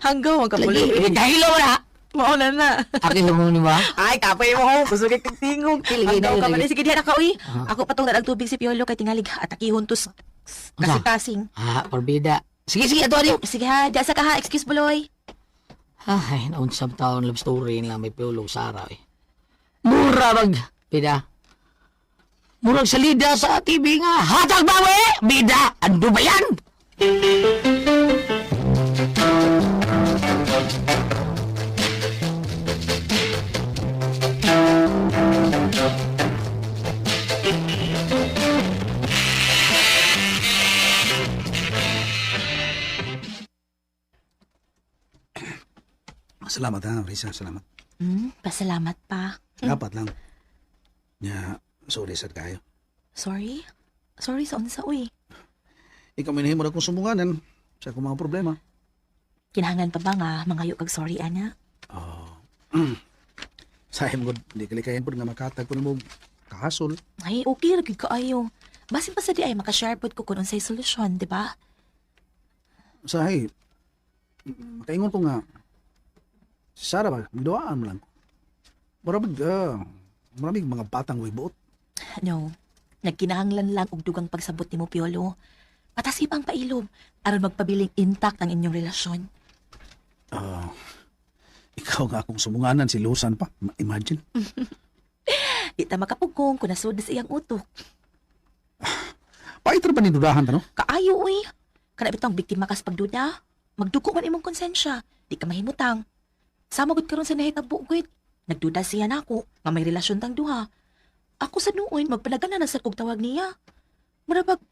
Hanggaw ang kabuloy. Lagi, kahilom na. Mao na na. Akin mo ni ba? Ay, kapoy mo ko. Kusog kay tingog. Lagi Hanggaw na, ka man. lagi. Sige, diha na ka, uy. Ako patong na tubig si Piolo kay tingalig atakihon tus kasing-kasing. Ah, porbida. Sige, sige, ato adiyo. Sige ha, diya sa ka ha. Excuse buloy. Ay, naunsam taon love story lang may piulog sa araw eh. Mura bag! Pida. Murag salida sa TV nga, hatag bawi! Bida! Ando ba yan? Salamat ha, Risa. Salamat. Pasalamat pa. Dapat lang. Nya, sorry sad kayo. Sorry? Sorry sa unsa uy. Ikaw may nahimo na akong sumbunganan sa akong mga problema. Kinahanglan pa ba nga mangayo kag sorry ana? Sayang gud, di kalikayan pud nga makatag ko nimo kahasol. Ay, okay ra gyud kaayo. Basin pa sa di ay makashare pod ko kung unsay solusyon, di ba? Sahay, makaingon ko nga, si Sarah ba, miduaan mo lang ko. Maramig, maramig mga batang way buot. No. Nagkinahanglan lang og dugang pagsabot nimo Piolo. Patasip ang pailom aron magpabiling intact ang inyong relasyon. Ah, ikaw nga akong sumunganan, si Lusan pa. Imagine. Di ta makapugong kung nasud na sa iyang utok. Pait ra ba ni dudahan ta, no? Kaayo uy. Kana bitong biktima kas pagduda. Magduko man imong konsensya. Di ka mahimutang. Sama gud karon sa nahitabo gud. Nagduda siya nako nga may relasyon tang duha. Ako sa nuon magpanagana na sa kog tawag niya. Mura bag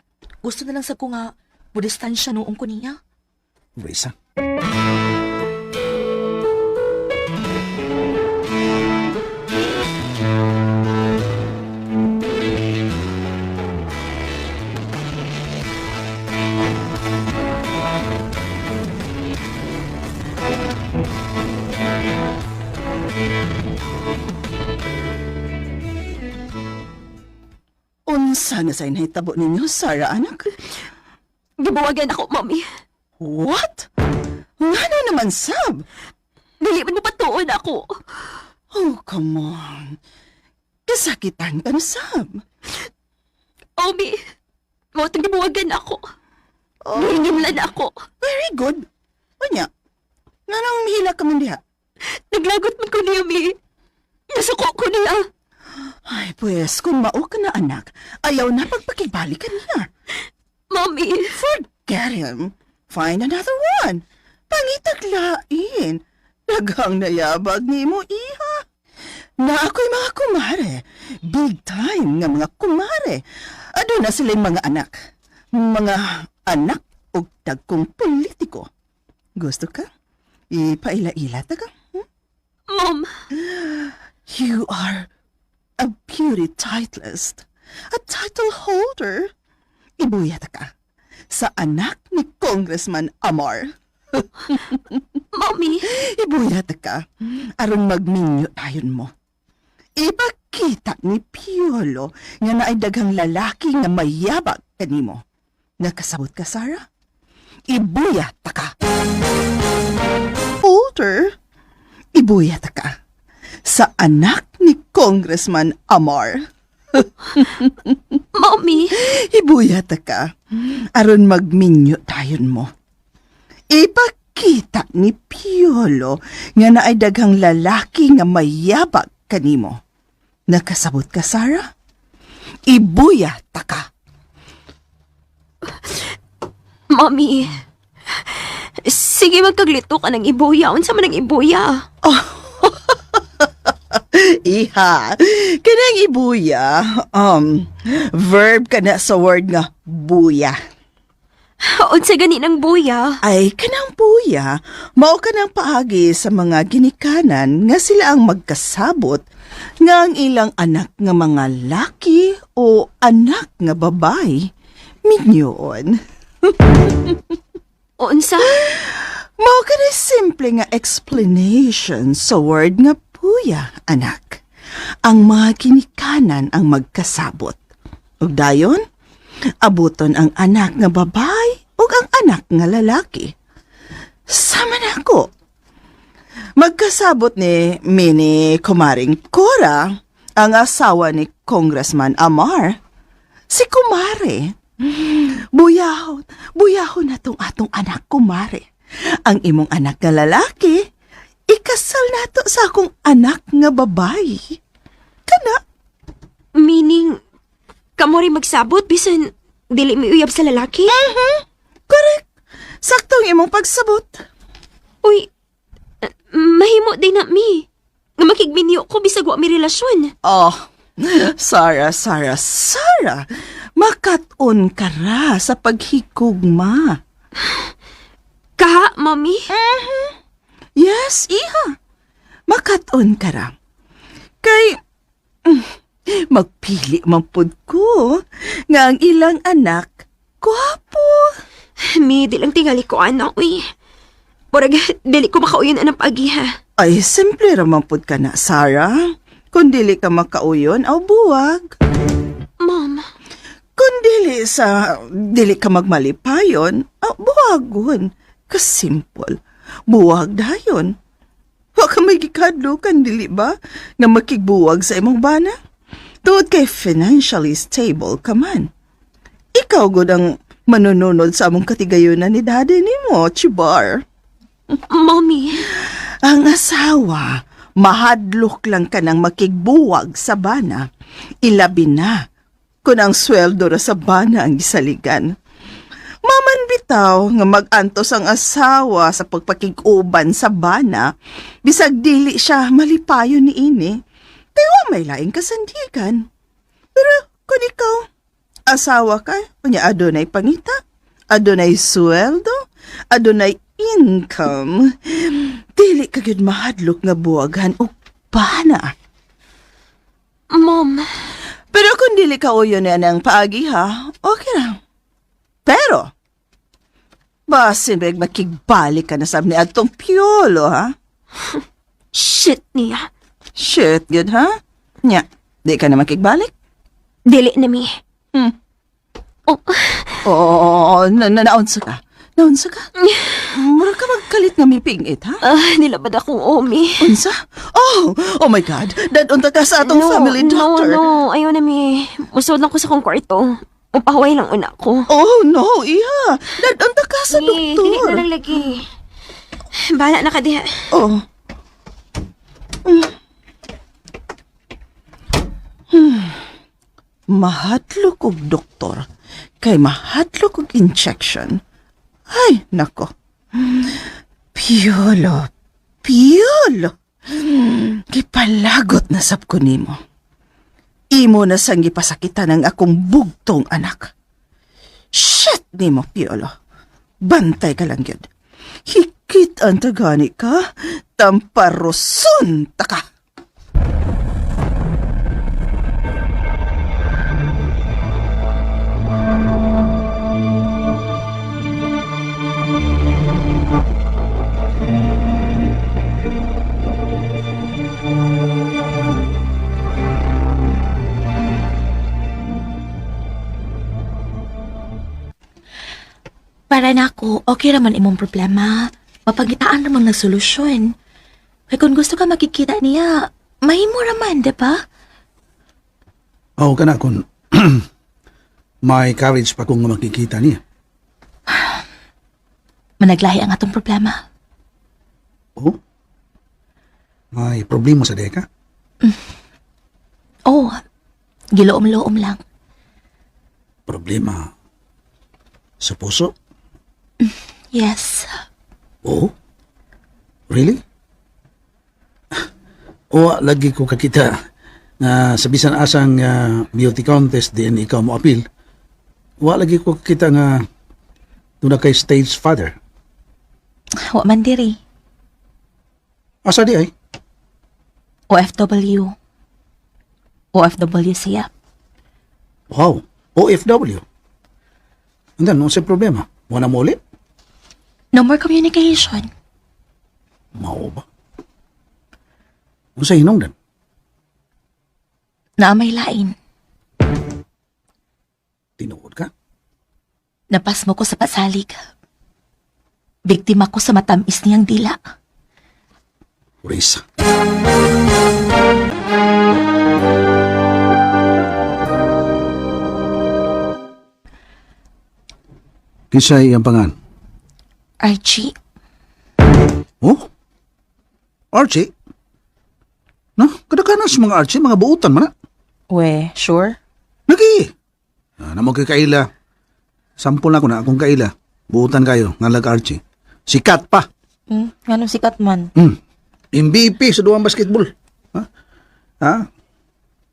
gusto na lang sa ko nga mudistansya noong ko niya. Risa. Unsa na say nahitabo ninyo, Sarah, anak? Gibuwagan ako, mami. What? Ngano naman, sab? Dili man mo patuon ako. Oh, come on. Kasakitan ka na, sab. Omi, mo itong gibuwagan ako. Oh, Gihinginlan ako. very good. Unya, nganong mihila ka man diha? Naglagot man ko niya, mi. Nasuko ko niya. Ay, pues, kung mao ka na, anak, ayaw na pagpakibalikan niya. Mami, Forget him. Find another one. Pangitaglain. Daghang nayabag ni mo, iha. Na ako'y mga kumare. Big time nga mga kumare. Ado na sila'y mga anak. Mga anak og tagkong politiko. Gusto ka? Ipaila-ila ta ka? Mom, You are a beauty titleist, a title holder. Ibuyat ka sa anak ni Congressman Amar. Mami, Ibuyat ka aron magminyo tayon mo. Ipakita ni Piolo nga naay daghang lalaki nga mayabag kanimo. Nakasabot ka, Sarah? Ibuyat ka. Holder, ibuyat ka sa anak ni Congressman Amar. Mami, Ibuyat ka aron magminyo tayon mo. Ipakita ni Piolo nga naay daghang lalaki nga mayabag kanimo. Nakasabot ka, Sarah? Ibuya ta ka. Mami. Sige, magkaglito ka ng ibuya. Unsa man ang ibuya? Iha, kanang ibuya, verb ka na sa word nga buya. Unsa gani ng buya? Ay, kanang buya, mao kanang paagi sa mga ginikanan nga sila ang magkasabot nga ang ilang anak nga mga laki o anak nga babae minyoon. Unsa? Mao ka simple nga explanation sa word nga puya, anak. Ang mga ginikanan ang magkasabot. Ug dayon, abuton ang anak nga babae ug ang anak nga lalaki. Sama na ako. Magkasabot ni Mini Kumaring Cora, ang asawa ni Congressman Amar. Si Kumare. Buyahon, buyahon na tong atong anak, Kumare. Ang imong anak nga lalaki, ikasal nato sa akong anak nga babae. Kana, Meaning, Kamo rin magsabot bisan dili mi uyab sa lalaki? Correct. Saktong imong pagsabot. Uy, mahimo din na mi. Nga makigminyo ko bisag wa mi relasyon. Oh, Sarah, Sarah, Sarah. Makat-on ka ra sa paghikugma. Kaha, mami? Yes, iha. Makat-on ka ra. Kay, magpili man pud ko nga ang ilang anak, gwapo. Mi, di lang tingali ko anak, uy. Murag, dili ko makauyon anang pag-iha. Ay, simple ra man pud ka na, Sarah. Kung dili ka makauyon, aw buwag. Mom, Kung dili sa dili ka magmalipayon, aw buwagon. Kasimple. Buwag dayon. Wa ka may gikadlukan, dili ba? Nga makigbuwag sa imong bana? Tungod kay financially stable ka man. Ikaw gud ang manununod sa among katigayunan ni daddy nimo, Chibar. Mommy. Ang asawa, mahadlok lang ka ng makigbuwag sa bana. Ilabi na kung ang sweldo ra sa bana ang gisaligan. Maman bitaw nga mag-antos ang asawa sa pagpakig-uban sa bana, bisag dili siya malipayon ni ini. Kay wa may laing kasandigan. Pero kung ikaw, asawa ka, unya adunay pangita, adunay sweldo, adunay income. Dili ka gyud mahadlok nga buwagan og bana. Mom, Pero kung dili ka uyon na ng paagi ha, okay lang. Pero, basin beg makigbalik ka na sab ni atong Piolo ha? Shit niya. Shit, good ha? Nya, di ka na makigbalik? Dili na mi. Oh, Oo, na, na, naunsa ka. Naunsa ka? Mura ka magkalit nga mipingit, ha? Nilabad akong omi. Unsa? Oh, oh my God. Dadunta ka sa atong No, family doctor. No, no. Ayaw na mi. Musod lang ko sa kong kwarto. Upahuway lang una ko. Oh, no, iha. Dadunta ka sa Mi, dili doktor. na lang lagi. Bahala na ka diha. Oh. Mahadlok og doktor. Kay mahadlok og injection. Ay, nako. Piolo, Piolo. Gipalagot na sab ko nimo. Imo na sang gipasakitan ang akong bugtong anak. Shit nimo, Piolo. Bantay ka lang yun. Hikit ang tagani ka, tamparoson ta ka. Para nako, okay raman imong problema. Mapagitaan ramang nagsolusyon. Kay kung gusto ka makikita niya, mahimo raman, di ba? Oo ka na kung may courage pa kung makikita niya. Managlahi ang atong problema. Oh? May problema sa deka? Oh, giloom-loom lang. Problema sa puso? Yes. Oh? Really? O, lagi ko kakita na sa bisan asang beauty contest din ikaw mo appeal. Wa lagi ko kakita nga doon na kay stage father. Wa man diri. Asa di ay? OFW. OFW siya. Wow, OFW. And then, sa problema? Wala mo ulit? No more communication. Mao ba? Unsa hinungdan? Naa may lain. Tinuod ka? Napasmo ko sa pasalig. Biktima ko sa matamis niyang dila. Risa. Kinsay ang pangan? Archie, Oh? Archie? No, kadakanan sa mga Archie, mga buutan man na. We, sure? Lagi! Ah, namo kay kaila. Sampol na ko na akong kaila. Buutan kayo, ngalag Archie. Sikat pa. Nganong sikat man? MVP sa duwang basketball. Ha? Ha?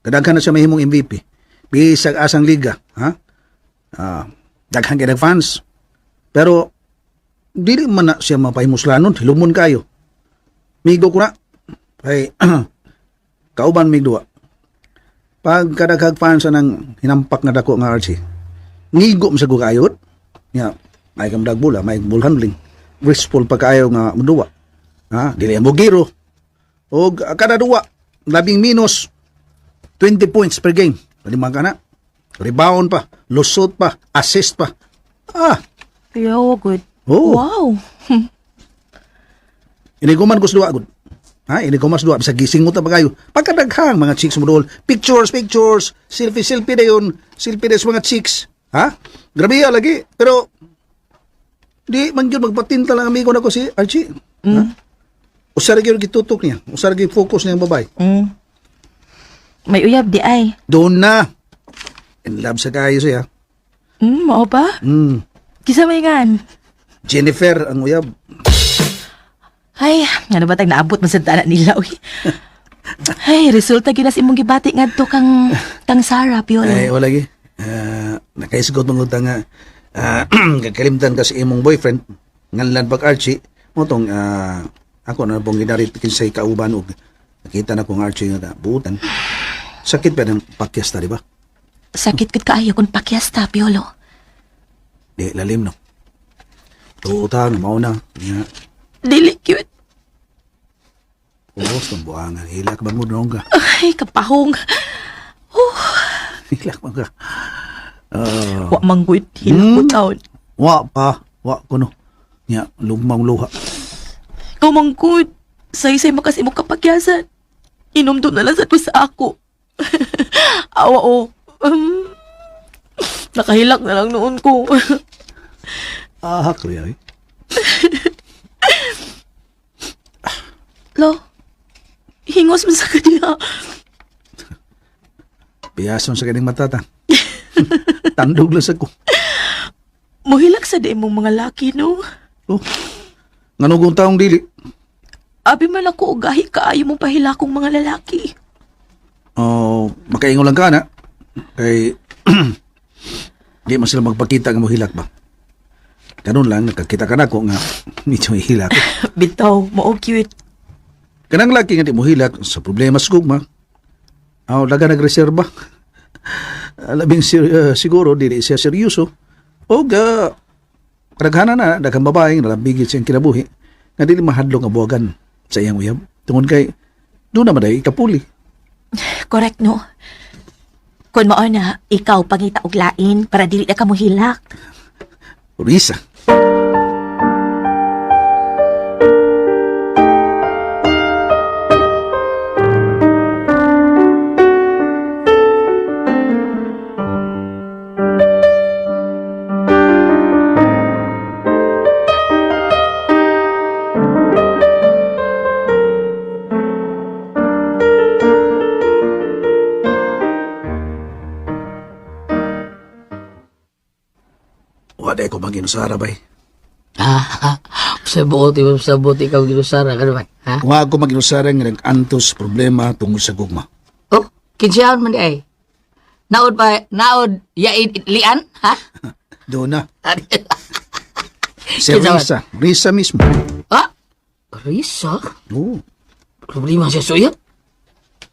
Kadaghan na siya mahimong MVP. Bisag asang liga, ha? Ah, daghan kay fans. Pero dili man na siya mapahimuslanon, hilumon kayo. Migo ko na. Kay kauban mig duwa. Pag kadaghag fans sa nang hinampak nga dako nga Archie. Ngigo man sa ko kaayot. Nya, may kam dagbula, may ball handling. Graceful pa kaayo nga muduwa. Ha, dili ang bugiro. Og kada duwa, labing minus 20 points per game. Lima ka na. Rebound pa, lusot pa, assist pa. Ah, Yo, good. Oh. Wow. iniguman ko sa duwa gud. Ha, iniguman sa duwa bisag gising mo ta pa kayo. Pagkadaghang mga chicks mo dool, pictures, pictures, selfie, selfie dayon, selfie dayon sa mga chicks. Ha? Grabe ya lagi, pero di man gyud magpatinta lang amigo nako si Archie. Ha? Usa ra gyud gitutok niya, usa ra gyud focus niya ang babae. May uyab di ay. Doon na. In love sa kayo siya. Mao ba? Kisa may ngan. Jennifer ang uyab. Ay, ano ba tag naabot man sa tanan nila uy. Ay, resulta gyud na sa imong gibati ngadto kang kang Sarah Piolo. Ay, wala lagi. Ah, nakaisgot mong utang nga kakalimtan ka sa imong boyfriend nganlan pag Archie mo tong ako na pong ginarit kinsay kauban og nakita na kong Archie nga buutan. Sakit pa ng pakyas ta, di ba? Sakit gud kaayo kung pakyasta Piolo. Di lalim no. Tuutang mao na. Nga, Dili cute. oo, sa buangan. Hilak ba mo noong ka? Ay, kapahong. Hilak ba ka? Wa man gud hilak ko taon. Wa pa. Wa ko no. Nga, lugmang luha. Ikaw man gud. Say-say makas imong kapagyasan. Inom na lang sa ko sa ako. Awa o. Nakahilak na lang noon ko. Ah, kuya. Eh. Lo, hingos man sa kanila. Piyason sa kaning mata ta. Tandog lang sa ko. Muhilak sa di mong mga laki, no? Oh. Ngano kung taong dili? Abi man ako ugahi kaayo mong pahilakong mga lalaki. Oh, makaingon lang ka na. Kay di man sila magpakita nga mohilak ba. Kanon lang nakakita ka na ko nga medyo hilak. Bitaw, mao cute. Kanang laki nga di mohilak sa problema sa gugma. Aw daga nagreserba. Labing siguro dili siya seryoso. Og kadaghanan na daghang babae nga nalabigit siyang kinabuhi nga dili mahadlok nga buwagan sa iyang uyab. Tungod kay doon naman ay ikapuli. Correct, no? Kung mao na, ikaw pangita og lain para dili na ka mohilak. Risa. Wala ko maginusara bay. Ha? Sa buot, sa buot ikaw ginusara ka naman, ha? Kung ako maginusara nga nag-antos problema tungod sa gugma. Oh, kinsiyaon man di ay. Naod pa, naod, yain, lian, ha? Doon na. Si Kinsa man? Risa. Risa mismo. Ha? Risa? Oo. Problema siya suyab?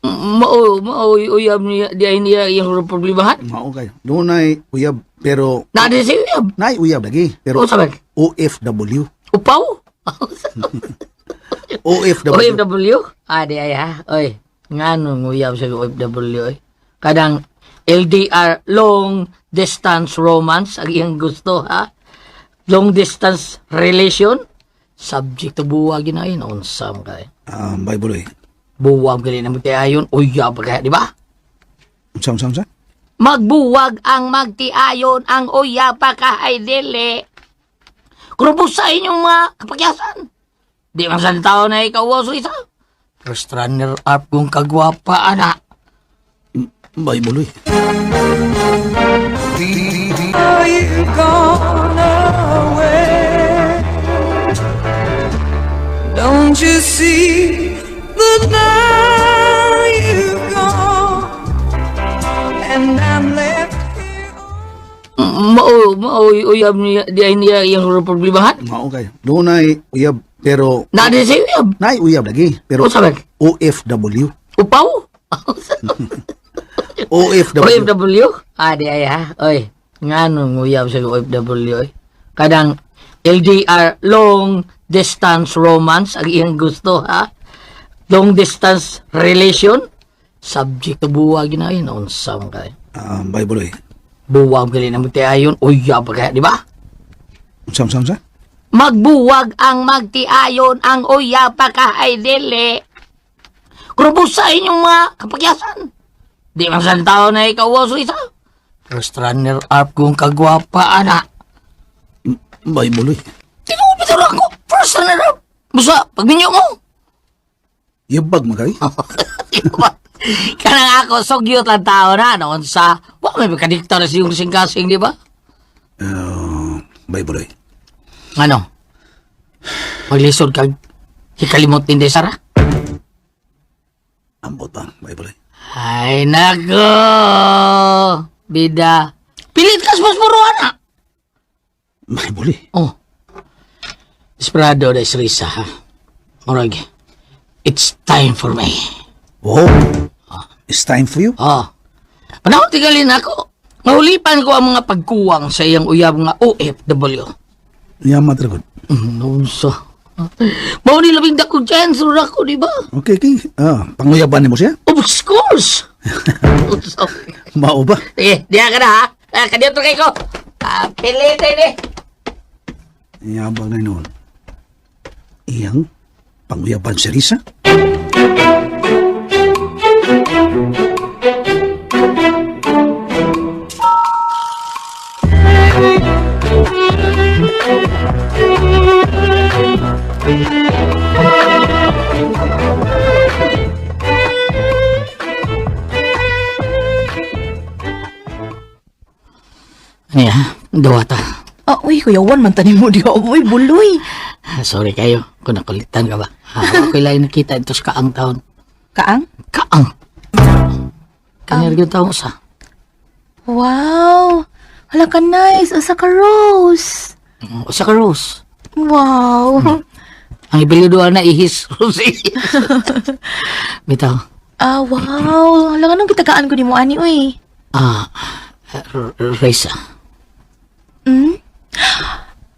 Mao, mao, uyab niya, di ay niya yung problemahan. Mao kayo. Doon ay uyab pero Na di siya uyab. nay uyab lagi pero O, sabi? OFW. Upaw? OFW. OFW? Ah, di ay ha. Oy, ngano nguyab sa OFW oy. Kadang LDR, long distance romance ang iyang gusto ha. Long distance relation subject to buwag yun ay unsa man kay. Bible eh. Buwag gali na magtiayon, uyab kaya, di ba? Unsa unsa unsa? Magbuwag ang magtiayon ang uyab pa kahay dili. Krubos sa inyong mga kapagyasan. Di man sa tao na ikaw sa isa. First runner up kung kagwapa, ana. Bible eh. Now you've gone away. Don't you see that now you've gone and I'm left here? Mao, mao, uyab niya, di ay niya iyang problemahan. Mao kayo. Dunay uyab pero Na di siya uyab. Nay uyab lagi pero Unsa man? OFW. Upaw? OFW. OFW? Ah, di ay ha. Oy, ngano nguyab sa OFW oy. Kadang LDR, long distance romance ang iyang gusto ha. Long distance relation subject to buwag na yun unsa man kay. Bible eh. Buwag gali na mo ayon uyab pa kaya, di ba? Unsa unsa unsa? Magbuwag ang magtiayon ang uyab pa ka ay dili. Krubusa inyong mga kapakyasan. Di man sa tao na ikaw sa isa. First runner up kong kagwapa, ana. Bible eh. Tinuod ba ako? First runner up. Busa, pagminyo mo. Yabag man kay. Kanang ako, sugyot lang tao na noon sa, wa may makadikta na siyong singkasing, di ba? Bible eh. Ano? Maglisod kag hikalimot ni Sara? Ambot ba Bible eh. Ay, nako! Bida. Pilit ka sa paspuro, ana! Bible eh. Oh. Desperado na si Risa, ha? Murag, it's time for me. Oh. It's time for you. Oh. Panahon tigalin ako. Mahulipan ko ang mga pagkuwang sa iyang uyab nga OFW. Yamat ra gud. Unsa. Mao ni labing dako chance ra ako, di ba? Okay, okay. Ah, panguyaban nimo siya? Of course. Unsa. Mao ba? Sige, diya ka na ha. Ah, kadiyo to kay ko. Ah, pilitin eh. Yabang na noon. Iyang panguyaban si Risa? Ano ya? Dawata. Ah, uy, Kuya Juan, man tanim mo diha. Uy, buloy. Ah, sorry kayo kung nakulitan ka ba. Ah, ako lang nakita ito sa kaang taon. Kaang? Kaang. Kanyar yung taong sa. Wow! Hala ka nice. Usa ka rose. Usa ka rose. Wow. Ang ibilido na ihis. Rose. Bitaw. Ah, wow. Hala nga nung kitagaan ko ni mo ani, uy. Ah, Reza. Hmm?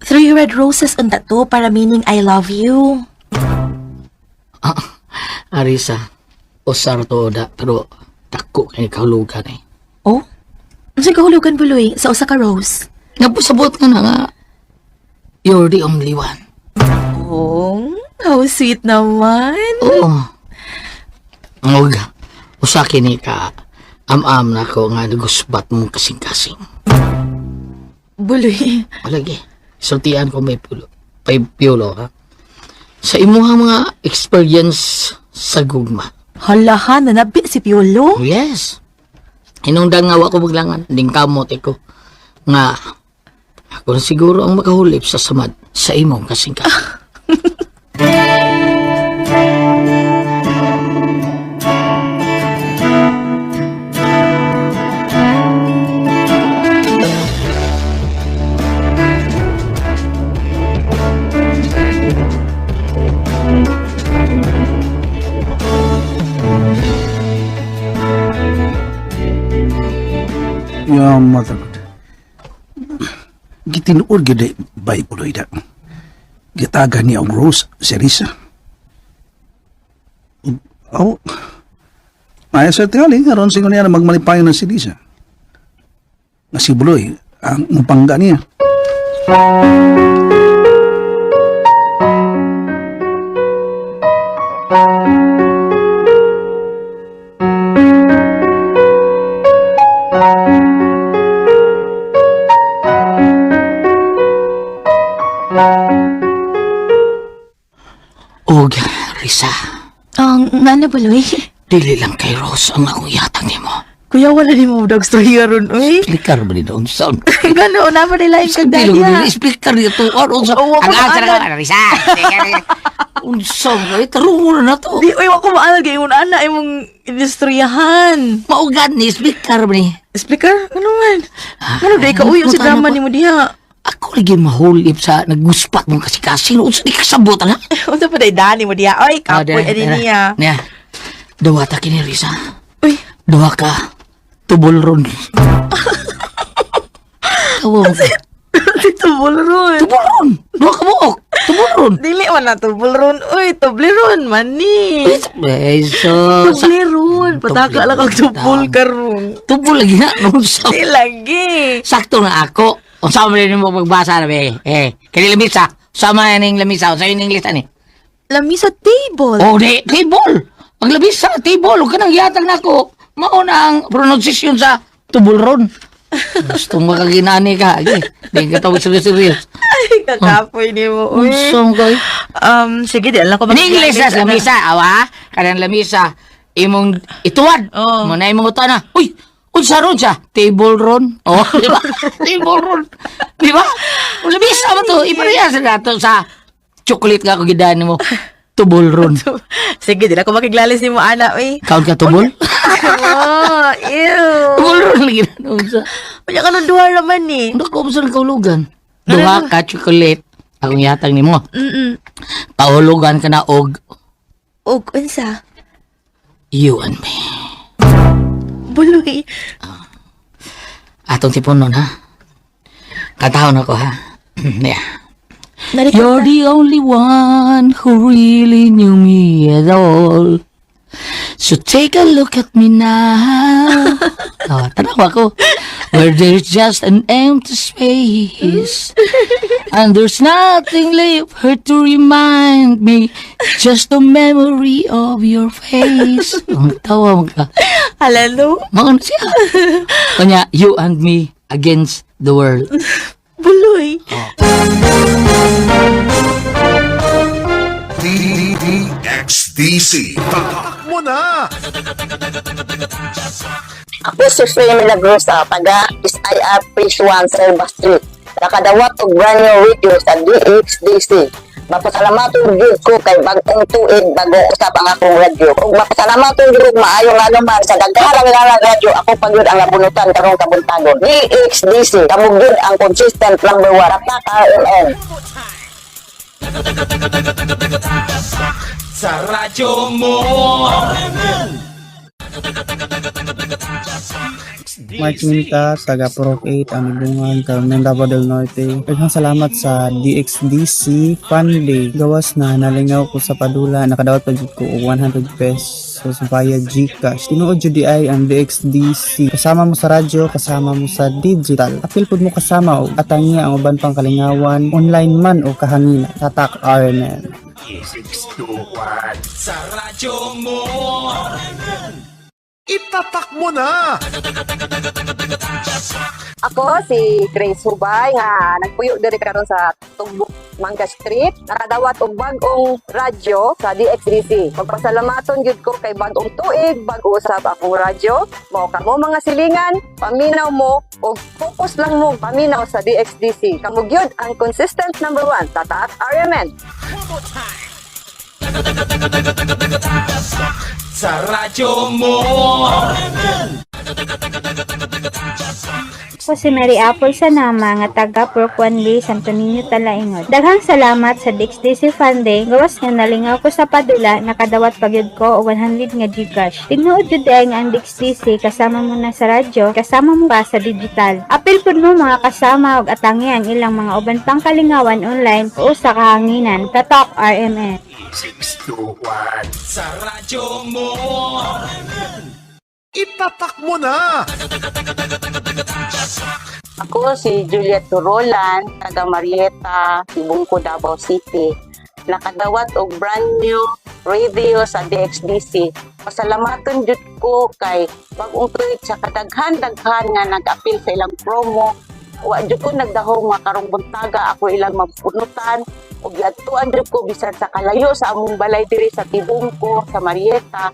Three red roses on tattoo para meaning I love you. Ah, Reza. Usar to da, pero dako kay kahulugan eh. Oh? Unsa kahulugan buloy sa usa ka rose? Napasabot nga na nga. You're the only one. Oh, how sweet naman. Oo. Ngog, usa kini ka am-am na ko nga nagusbat mong kasing-kasing. Buloy. Palagi, sultian ko may pulo, may piolo ha. Sa imuha mga experience sa gugma. Halahan, nanabi si Piolo. Yes. Hinungdan nga wa ko maglangan, ding kamot ko nga ako na siguro ang makahulip sa samad sa imong kasing-kasing. Yamat ra gud. Gitinuod gyud eh, Bible da. Gitagan niya og rose si Risa. Aw. Maya sa tingali karon singon niya na magmalipayon ng si Risa. Nga si Buloy ang mupangga niya. Og, Risa, Ang nga na buloy. dili lang kay Rose ang akong yatag nimo. Kuya, wala ni mo dog storya ron, uy. Speaker ba nito? Unsa? Gano, na pa nila yung Dili kagdaya. ko speaker dito. Or unsa? Oo, ako Ang asa maanad. na ka, Risa. Unsa ba? Tarungo na to. Di, uy, wako maanad kay imong ana imong industriyahan. Maugan ni speaker ba ni? Speaker, ano man? Ano di ka uy, si drama ni mo diha. Ako lagi mahulip sa naguspat mong kasikasin. Unsa di kasabot na? Unsa pa day dani mo diha? Oy, kapoy ani niya. Niya. Duwa ta kini Risa. Uy, Duwa ka. Tubol ron. Tawa mo ka. tubol ron. Tubol ron. Duwa ka buok. Tubol ron. Dili man na tubol ron. Uy, tubleron man ni. Eh, so, Tubleron. Pataka lang kag tubol karon. Tubol lagi na. Unsa Di lagi. Sakto na ako. Unsa man rin mo pagbasa na be? Eh, kani lamisa. Unsa man ning lamisa? Unsa ning English ani? Lami sa table. Oh, di table. Ang lamisa table ug kanang gihatag nako. Mao na ang pronunciation sa tubulron. Gusto mo kaginani ka. Agi, di ka tawag serious. Ay, kakapoy ni mo. Uy. Unsa mo kay? Sige, di alam ko In English sa lamisa, awa. Kanang lamisa imong ituwad. Oh. Mo na imong utana. Uy, unsa ron siya? Table ron. Oh, di ba? Table ron. Di ba? Ang lamisa mo to, ipareha sa nato sa chocolate nga ako gidaan mo. Tubol ron. Sige, di na ko makiglalis ni mo, ana, uy. Kaon ka tubol? Oh, ew. Tubol ron lagi na unsa. Unya ka nung duha raman eh. Ano ko sa kaulugan? Duha ka chocolate. Akong yatang nimo. Kaulugan ka na og Og unsa? you and me. Buloy. Atong tipunon ha. Katahon ako ha. Yeah. Narikot You're the only one who really knew me at all. So take a look at me now. Oh, tanawa ko. Where there's just an empty space. And there's nothing left here to remind me. Just the memory of your face. Ang tawa mo ka. Halalo. Mga siya. Kanya, you and me against the world. Buloy. DXDC. Tatak mo na! Ako si Free Milagrosa, taga SIR Phase 1, Selva Street. Nakadawat og brand new radio sa DXDC. Mapasalamaton gyud ko kay bag-ong tuig bago usap ang akong radyo. Ug mapasalamaton gyud ko maayo nga naman sa daghan nga radyo ako pa gyud ang nabunutan karong kabuntagon. DXDC, kamo gyud ang consistent number 1. Tatak RMN. Sa radyo mo. Mark Minta, taga Purok 8, Amibungan, Carmen, Davao del Norte. Daghang salamat sa DXDC Fun Day. Gawas na nalingaw ko sa padula, nakadawat pa jud ko og 100 pesos via GCash. Tinuod jud di ay ang DXDC. Kasama mo sa radyo, kasama mo sa digital. Apil pud mo kasama og atangi ang uban pang kalingawan, online man o kahangina. Tatak RMN. 621. Sa radyo mo. Itatak mo na! Ako si Grace Hubay nga nagpuyo diri karon sa Tugbok Mangga Street. Nakadawat og bag-ong radyo sa DXDC. Magpasalamaton gyud ko kay bag-ong tuig, bag-o usab akong radyo. Mao kamo mga silingan, paminaw mo og focus lang mo paminaw sa DXDC. Kamo gyud ang consistent number 1, Tatak RMN. Sa radyo mo. Ako si Mary Apple Sanama nga taga Purok 1B, Santo Niño, Talaingod. Daghang salamat sa DXDC Funding. Gawas nga nalingaw ko sa padula, nakadawat pagyud ko og 100 nga GCash. Tinuod jud ay nga ang DXDC kasama mo na sa radyo, kasama mo pa sa digital. Apil pud mo mga kasama og atangi ang ilang mga uban pang kalingawan online o sa kahanginan. Tatok RMN. 621. Sa radyo mo. Itatak mo na! Ako si Juliet Roland, taga Marieta, Tibungko, Davao City. Nakadawat og brand new radio sa DXDC. Pasalamaton jud ko kay bag-ong tuig sa kadaghan-daghan nga nag-apil sa ilang promo. Wa jud ko nagdahong nga karong buntaga ako ilang mapunutan ug giadtuan jud ko bisan sa kalayo sa among balay diri sa Tibungko, sa Marieta.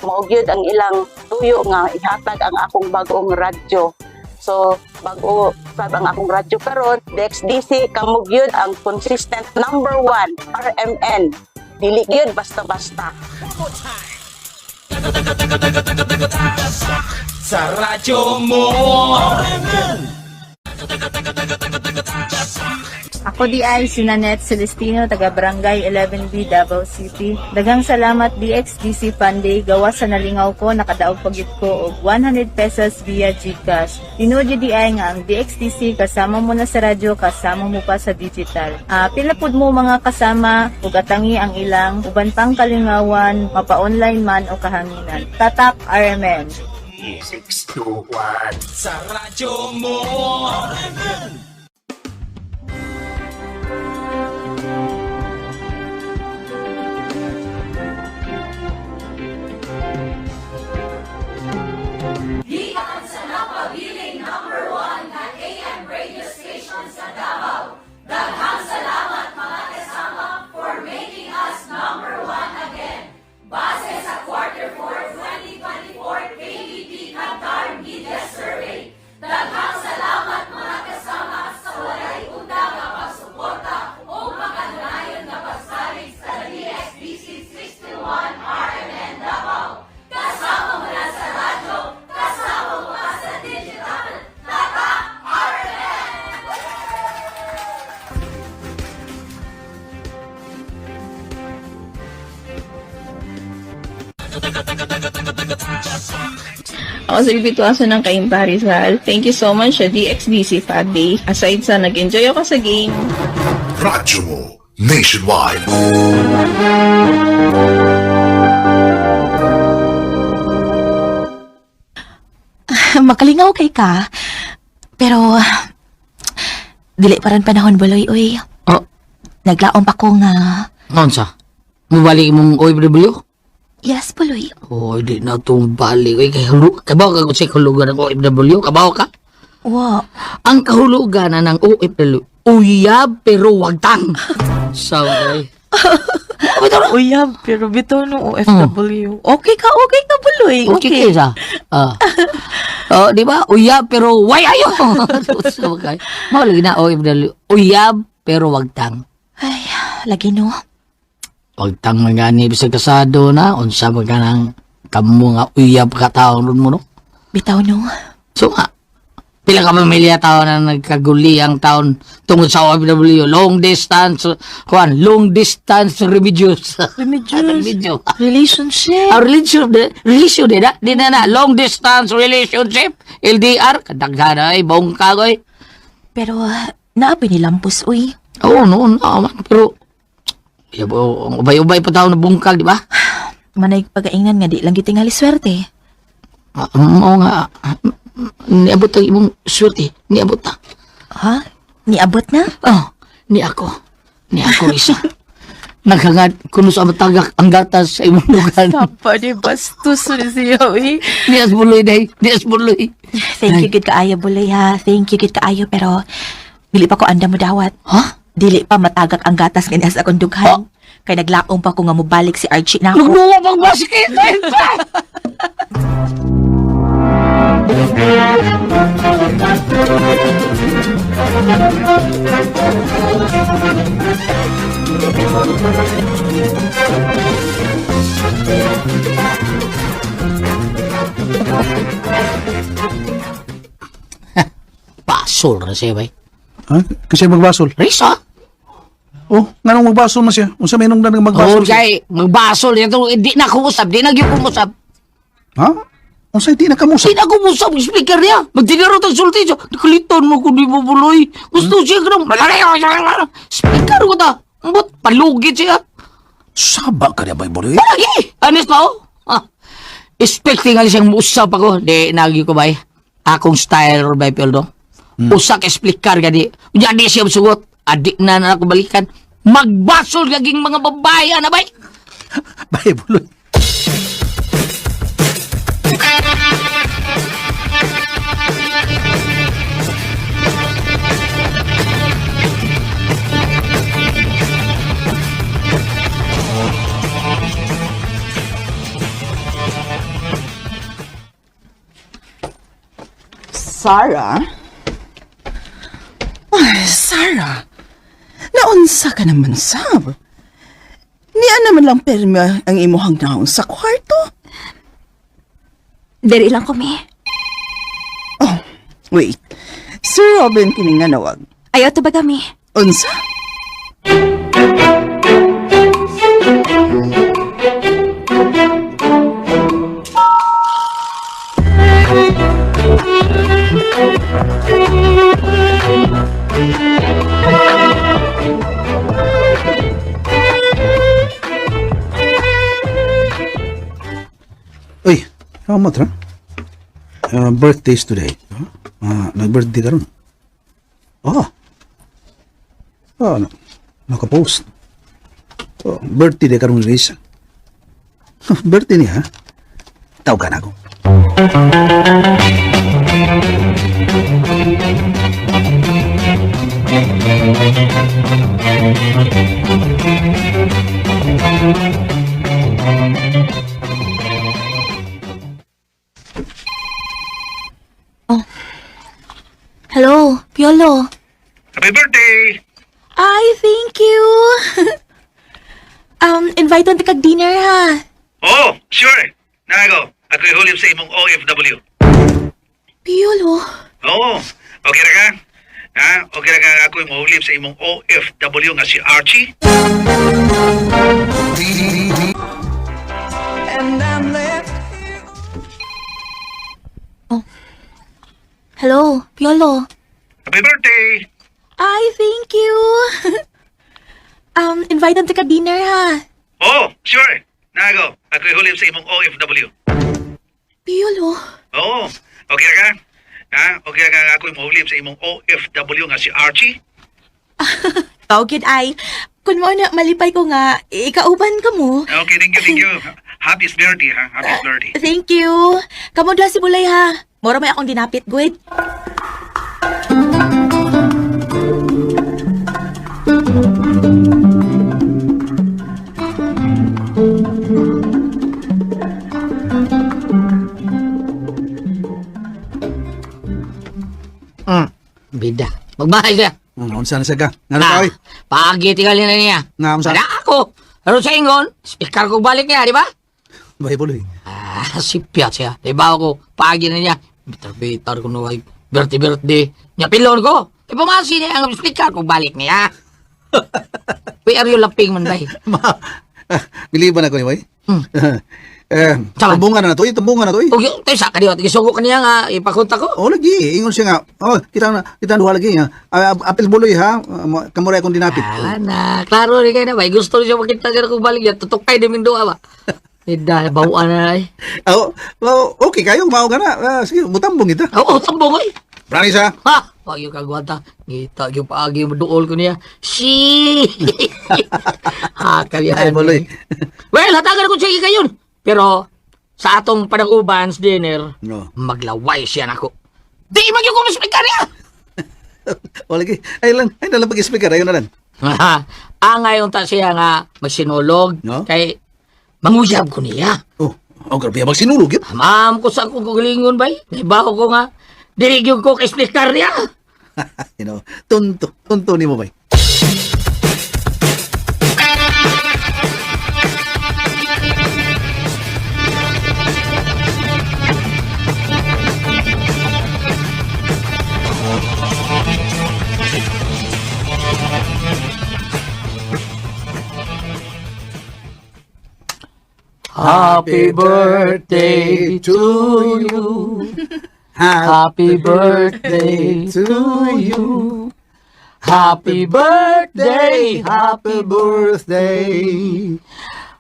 Mao gyud ang ilang tuyo nga ihatag ang akong bag-ong radyo. So, bag-o sab ang akong radyo karon, DXDC kamo gyud ang consistent number one RMN. Dili gyud basta-basta. Sa radyo mo. Ako di ay si Nanette Celestino, taga Barangay 11B, Davao City. Daghang salamat DXDC Funday, gawas sa nalingaw ko, nakadaog pagyud ko og 100 pesos via GCash. Tinuod jud di ay nga ang DXDC kasama mo na sa radyo, kasama mo pa sa digital. Pila pud mo mga kasama ug atangi ang ilang uban pang kalingawan, mapa-online man o kahanginan. Tatak RMN. 6, 2, 1. Sa radyo mo. Gikan sa napabiling number 1 na AM radio station sa Davao. Daghang salamat mga kasama for making us number 1 again. Base sa Quarter 4 2024 KBP Qatar Media Survey. Daghang salamat mga kasama sa walay unda nga pagsuporta o makanunayon nga pagsalig sa DXDC 61 RMN Davao. Kasama mo na sa radyo, kasama mo pa sa digital. Tatak RMN! Ako si Bituaso ng Cainta, Rizal. Thank you so much sa DXDC Fat Day. Aside sa nag-enjoy ako sa game, Radyo mo Nationwide. Makalingaw kay ka. Pero, dili pa rin panahon, Buloy, uy. Oh. Naglaom pa ko nga, Nonsa? Mubalik mong OFW? Yes, Buloy. Oh, di na itong balik. Uy, kay hulu, kabaw ka kung sa kahulugan ng OFW? Kabaw ka? Wa. Ang kahulugan na ng OFW, uyab pero wagtang. So, eh. Uyab, pero bitaw no OFW. Okay ka, Buloy. Okay, okay sa. Ah. Oh, di ba? Uyab pero way ayo. So, okay. Mao lagi na OFW. Uyab pero wagtang. Ay, lagi no. Wagtang man gani bisag kasado na unsa man kanang kamo nga uyab ka taon ron mo no. Bitaw no. So nga, pila ka pamilya taon na nagkaguli ang taon tungod sa OFW, long distance, kuan, long distance remedios. Remedios. Remedios. Relationship. Ang relationship, relation di na, di na na, long distance relationship, LDR, kadaghan ay, bongkag oy. Pero, naabi ni Lampos, uy. Oo, noon, oo man, pero, ubay-ubay pa taon na bungkag, di ba? Manay pagaingnan nga di lang gitingali swerte. Ah, oo nga, niabot ang imong swerte, niabot na. Ha? Niabot na? Oh, ni ako. Ni ako, Risa. Naghangad kuno sa matagak ang gatas sa imong lugar. Sapa ni bastos ni siya, uy. Ni as buloy day, ni as buloy. Thank you gid kaayo, Buloy, ha. Thank you gid kaayo, pero dili pa ko anda mo dawat. Ha? Dili pa matagak ang gatas nga niya sa akong dughan. Kay naglaong pa ko nga mobalik si Archie na ako. Nagduwa pang basket. Basol na siya, bay. Ha? Kasi magbasol. Risa? Oh, nganong magbasol man siya? Unsa may nung nang magbasol Oh, siya? kay magbasol ito, hindi na ako usab, di na gyud ko usab. Ha? Unsa di na kamusab? Di na ako usab, speaker niya. Magtinaro tag sulti siya. Nakaliton mo kung di mo buloy. Gusto siya ganun. Speaker ko ta. Ambot, palugit siya. Saba ka niya, bay, buloy. Lagi! Anis pa oh? Ah. Expecting nga siyang muusap ako. Di, nagi ko bay. Akong style or bay Pildo. Usak explicar ka di. Unya di siya sugot. Adik na na ako balikan. Magbasol gaging mga babae, ana bay. Bay, buloy. Sarah? Ay, Sarah. Naunsa ka naman, sab? Niya naman lang perma ang imuhang naon sa kwarto. Diri lang ko, mi. Oh, wait. Sir Robin kini nga nawag. Ayaw to ba kami? Unsa? Uy, kamot ha? Birthdays today. Huh? Nag-birthday karon. Oh. Oh, no. Naka-post. Oh, birthday day karon ni Risa. Birthday niya, ha? Tawagan ako. Hello, Piolo. Happy birthday! Ay, thank you. Invite on kag dinner ha. Oh, sure. Nago, ako'y hulip sa imong OFW. Piolo. Oo, okay ra ka? Ha? Okay ra ka ako'y mahulip sa imong OFW nga si Archie? Hello, Piolo. Happy birthday! Ay, thank you. Invite on kag dinner ha. Oh, sure. Nago, ako'y hulip sa imong OFW. Piolo. Oo, okay ra ka? Ha? Okay ra ka ako'y mahulip sa imong OFW nga si Archie? Tawag ay. Kun mo na malipay ko nga, ikauban ka mo. Okay, thank you, thank you. Happy birthday, ha? Happy birthday. Thank you. Kamo duha si Bulay ha. Moro may akong dinapit, good. Bida. Magbahay siya. Unsa na siya ka? Nga na Ah, paagi tingali na niya. Nga, unsa? Wala ako. Pero sa ingon, speaker ko balik niya, di ba? Bible, eh. Ah, sipyat siya. Di ba ako, paagi na niya. Bitar-bitar ko nuhay. Birthday-birthday. Niya pilon ko. Di pumasi niya ang speaker ko balik niya. We are you laughing man bay? Ma, biliban ako ni Way. Eh, Sama. tumbungan na to, eh, tumbungan na to, eh. Ug tayo sa kaniyo, gisugo kaniya nga ipakunta ko. Oh, lagi, ingon siya nga. Oh, kita na, kita duha lagi ha. Ah, apil buloy ha. Kamuray akong dinapit. Ah, na, klaro rin kayo na bay. Gusto niya makita siya kung balik niya. Tutukay din min duha ba? Ida, bawaan na ay. Oh, oh, okay kayo, mao ka na. Ah, sige, mutambong kita. Oo, tambong oy. Pranis ha. Ha! Wag yung kagwata. Ngita yung paagi yung duol ko niya. Shi! Ha, kaya. Ay, buloy. Well, hatagan ko siya kayon. Pero, sa atong panag-uban sa dinner, No. maglaway siya nako. Di magyong ko speaker niya! Oh, lagi. Ay lang, ay nalang pag-speaker, ayun na lang. Ang ngayon ta siya nga magsinulog No? kay manguyab ko niya. Oh, oh, grabe magsinulog yun. Ma'am ko sa akong kagalingon bay. Ibaho ko nga. Dili gyud ko kay speaker niya. You know, tonto, tonto ni mo bay. Happy birthday to you. Happy birthday to you. Happy birthday, Happy birthday.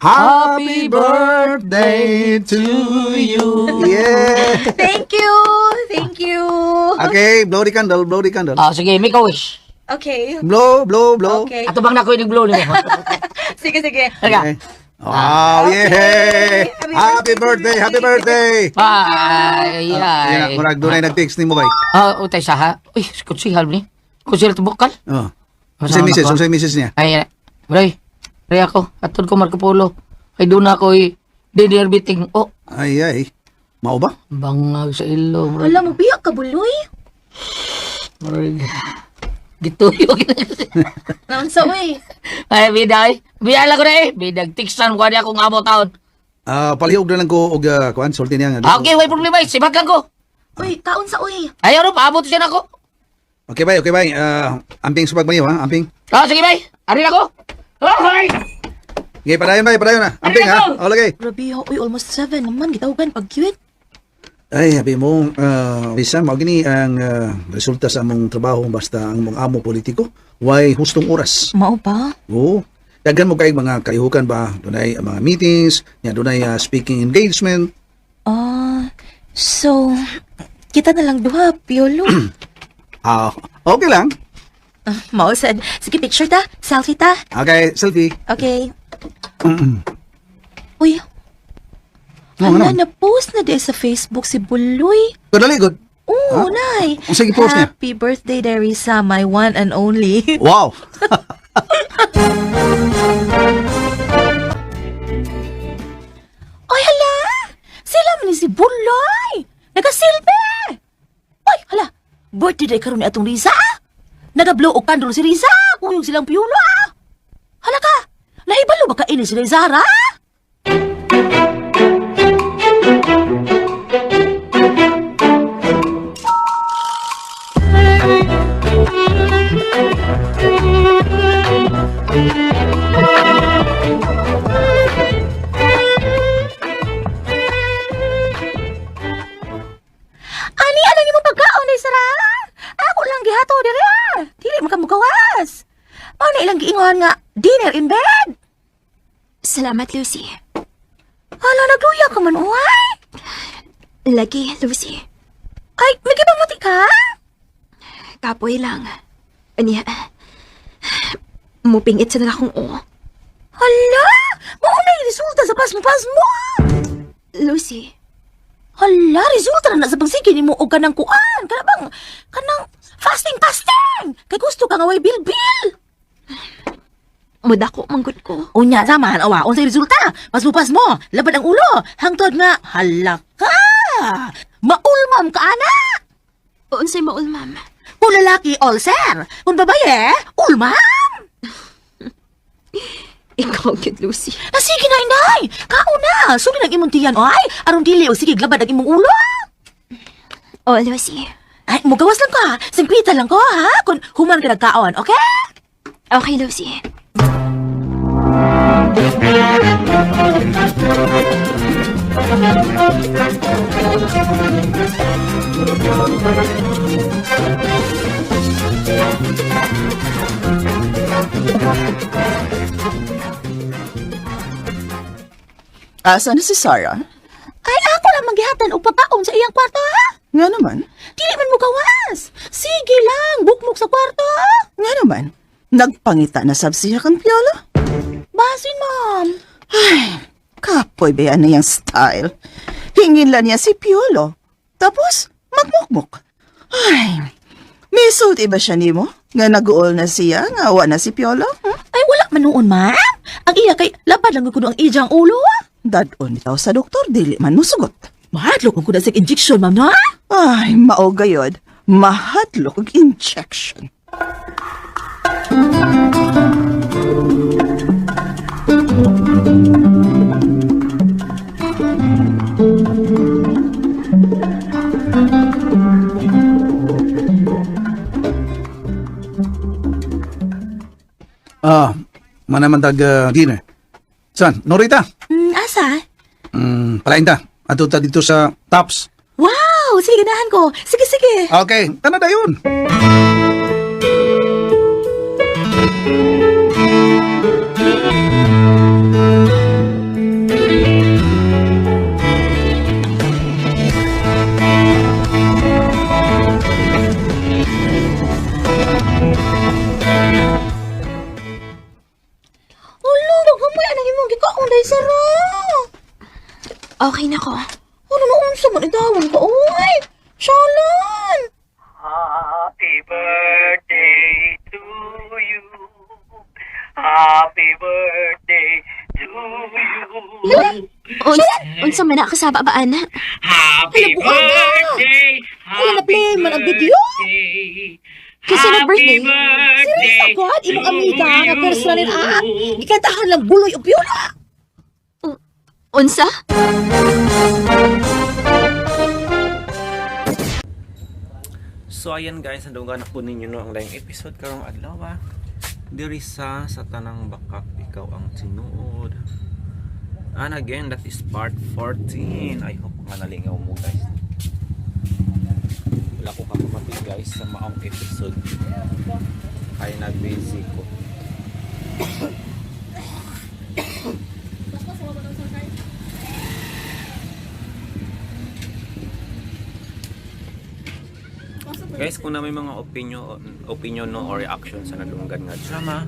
Happy birthday to you. Yeah. Thank you. Thank you. Okay, blow the candle, blow the candle. Ah, sige, make a wish. Okay. Blow, blow, blow. Okay. Ato bang nako ining blow nimo? Sige, sige. Teka. Okay. Wow, yeah. Happy birthday, happy birthday. Ay, Yan, ay. murag doon ay nag-text ni mo bay. Ah, utay sa ha. Uy, konsihal ni. Konsihal tubokal. Oh. Unsay misis, unsay misis niya? Ay, ay. Bray, ako. Atod ko Marco Polo. Ay, doon ako eh. Dinner meeting. Oh, Ay ay. Mao ba? bangag sa ilo. Bray. Wala mo biyak ka, Buloy. Murag gituyo gid. Naunsa uy? Ay bida ay. Bida lang ko na eh. Bidag tiksan ko ani akong amo taon. Ah, palihog na lang ko og kuan sulti niya nga. Okay, way problema eh. Sibat lang ko. Uy, kaon sa uy. Ayaw ro, paabot siya nako. Okay bay, okay bay. Amping sa pagmayo ha, amping. Ah, sige bay. Ari na ko. Okay. Okay, padayon bay, padayon na. Amping ha. O lagi. Grabe ho, uy, almost 7 naman gitawgan pag cute. Ay, habi mo, Risa, mao gini ang resulta sa among trabaho basta ang mong amo politiko, way hustong oras. Mao pa? Oo. Daghan mo kay mga kaihukan ba? Dunay mga meetings, nya dunay speaking engagement. Ah, so kita na lang duha, Piolo. Ah, okay lang. Ah, mao sad. Sige, picture ta, selfie ta. Okay, selfie. Okay. Uy. Oo, Hala, ano? na-post na di sa Facebook si Buloy. Good dali, good. Oo, Ah? nay. Unsa gi-post niya? Happy birthday, Derisa, my one and only. Wow. Oy, hala! Sila man ni si Buloy! Nagasilbi! Oy, hala! Birthday day karon ni atong Risa! Nagablow og candle si Risa! Kuyog silang piyulo, ah! Hala ka! Nahibalo ba ka ini si Zara? Ani, ano nimo pagkaon ni Sara? Ako lang gihato dire. Dili man ka mugawas. Mao na ilang giingon nga dinner in bed. Salamat, Lucy. Hala, nagluya ka man, uy. Lagi, Lucy. Ay, may gipamuti ka? Kapoy lang. Aniya. Mupingit sa na akong o. Hala! Mao na yung resulta sa pasmo-pasmo! Lucy, Hala, resulta na na sa pagsige nimo og kanang kuan, kana bang kanang fasting fasting. Kay gusto ka nga way bilbil. mudako manggod ko. Unya sama awa unsay resulta? Pasmo-pasmo, labad ang ulo, hangtod nga hala ka. Maulmam ka ana. Unsay maul, ma'am. Kung lalaki, ulcer. Kung babae, ulmam. Ikaw gyud, Lucy. Ah, sige na, inday. Kaon na. Suli ng imong tiyan, ay. Aron dili o sige glabad ang imong ulo. O, Lucy. Ay, mugawas lang ka. 50 lang ko, ha? Kung human ka nagkaon, okay? Okay, Lucy. Asa na si Sarah? Ay, ako lang manggihatan og pagkaon sa iyang kwarto, ha? Nga naman. Dili man mo gawas. Sige lang, bukmok sa kwarto. Nga naman. Nagpangita na sab siya kang Piolo. Basin, ma'am. Ay, kapoy ba yan na yung style? Hingin lang niya si Piolo. Tapos, magmukmuk. Ay, may sulti ba siya nimo? Nga nag-uol na siya, nga wa na si Piolo? Hmm? Ay, wala man noon, ma'am. Ang iya kay lapad lang kuno ang ijang ulo. Dadon bitaw sa doktor, dili man musugot. Mahadlok ang kuno sa injection, ma'am, na? Ay, mao gayod. Mahadlok og injection. Ah, manaman tag dinner. San, Norita? Asa? Palain ta. Ato ta dito sa Tops. Wow! Sige, ganahan ko. Sige, sige. Okay, tana dayon. Ulo, nagamay anang imong gikaon dahil sara. Okay na ko. Ano na unsa man idawon ka, oy? Shalan! Happy birthday to you. Happy birthday to you. Unsa man na kasaba ba, ana? Happy Wala na play man ang video. Kasi nag-birthday. Si Risa pod, imong amiga nga first runner up. Gikantahan lang buloy ug Piolo. Unsa? So ayan guys, nadunggan na po ninyo no ang laing episode karong adlaw ah. Diri sa tanang bakak ikaw ang tinuod. And again, that is part 14. I hope nga nalingaw mo guys. Wala ko kakamati guys sa maong episode. Kaya nag-busy ko. Guys, kung na may mga opinion no or reaction sa nadunggan nga drama,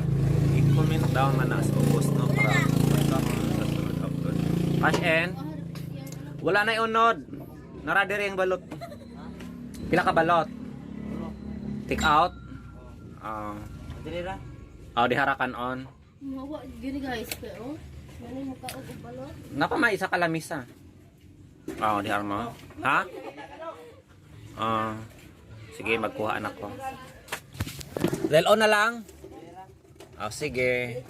i-comment down na nasa ubos no para sa sunod upload. Cash in. Wala na unod. Nara diri ang balot. Pila ka balot? Take out. Ah. Dili ra. Oh, diharakan on. Gini guys, pero ano mo ka og balot? Napa may isa ka lamisa. Oh, dihar mo. Ha? Ah. Sige, magkuha anak ko. Lelo na lang. Oh, sige.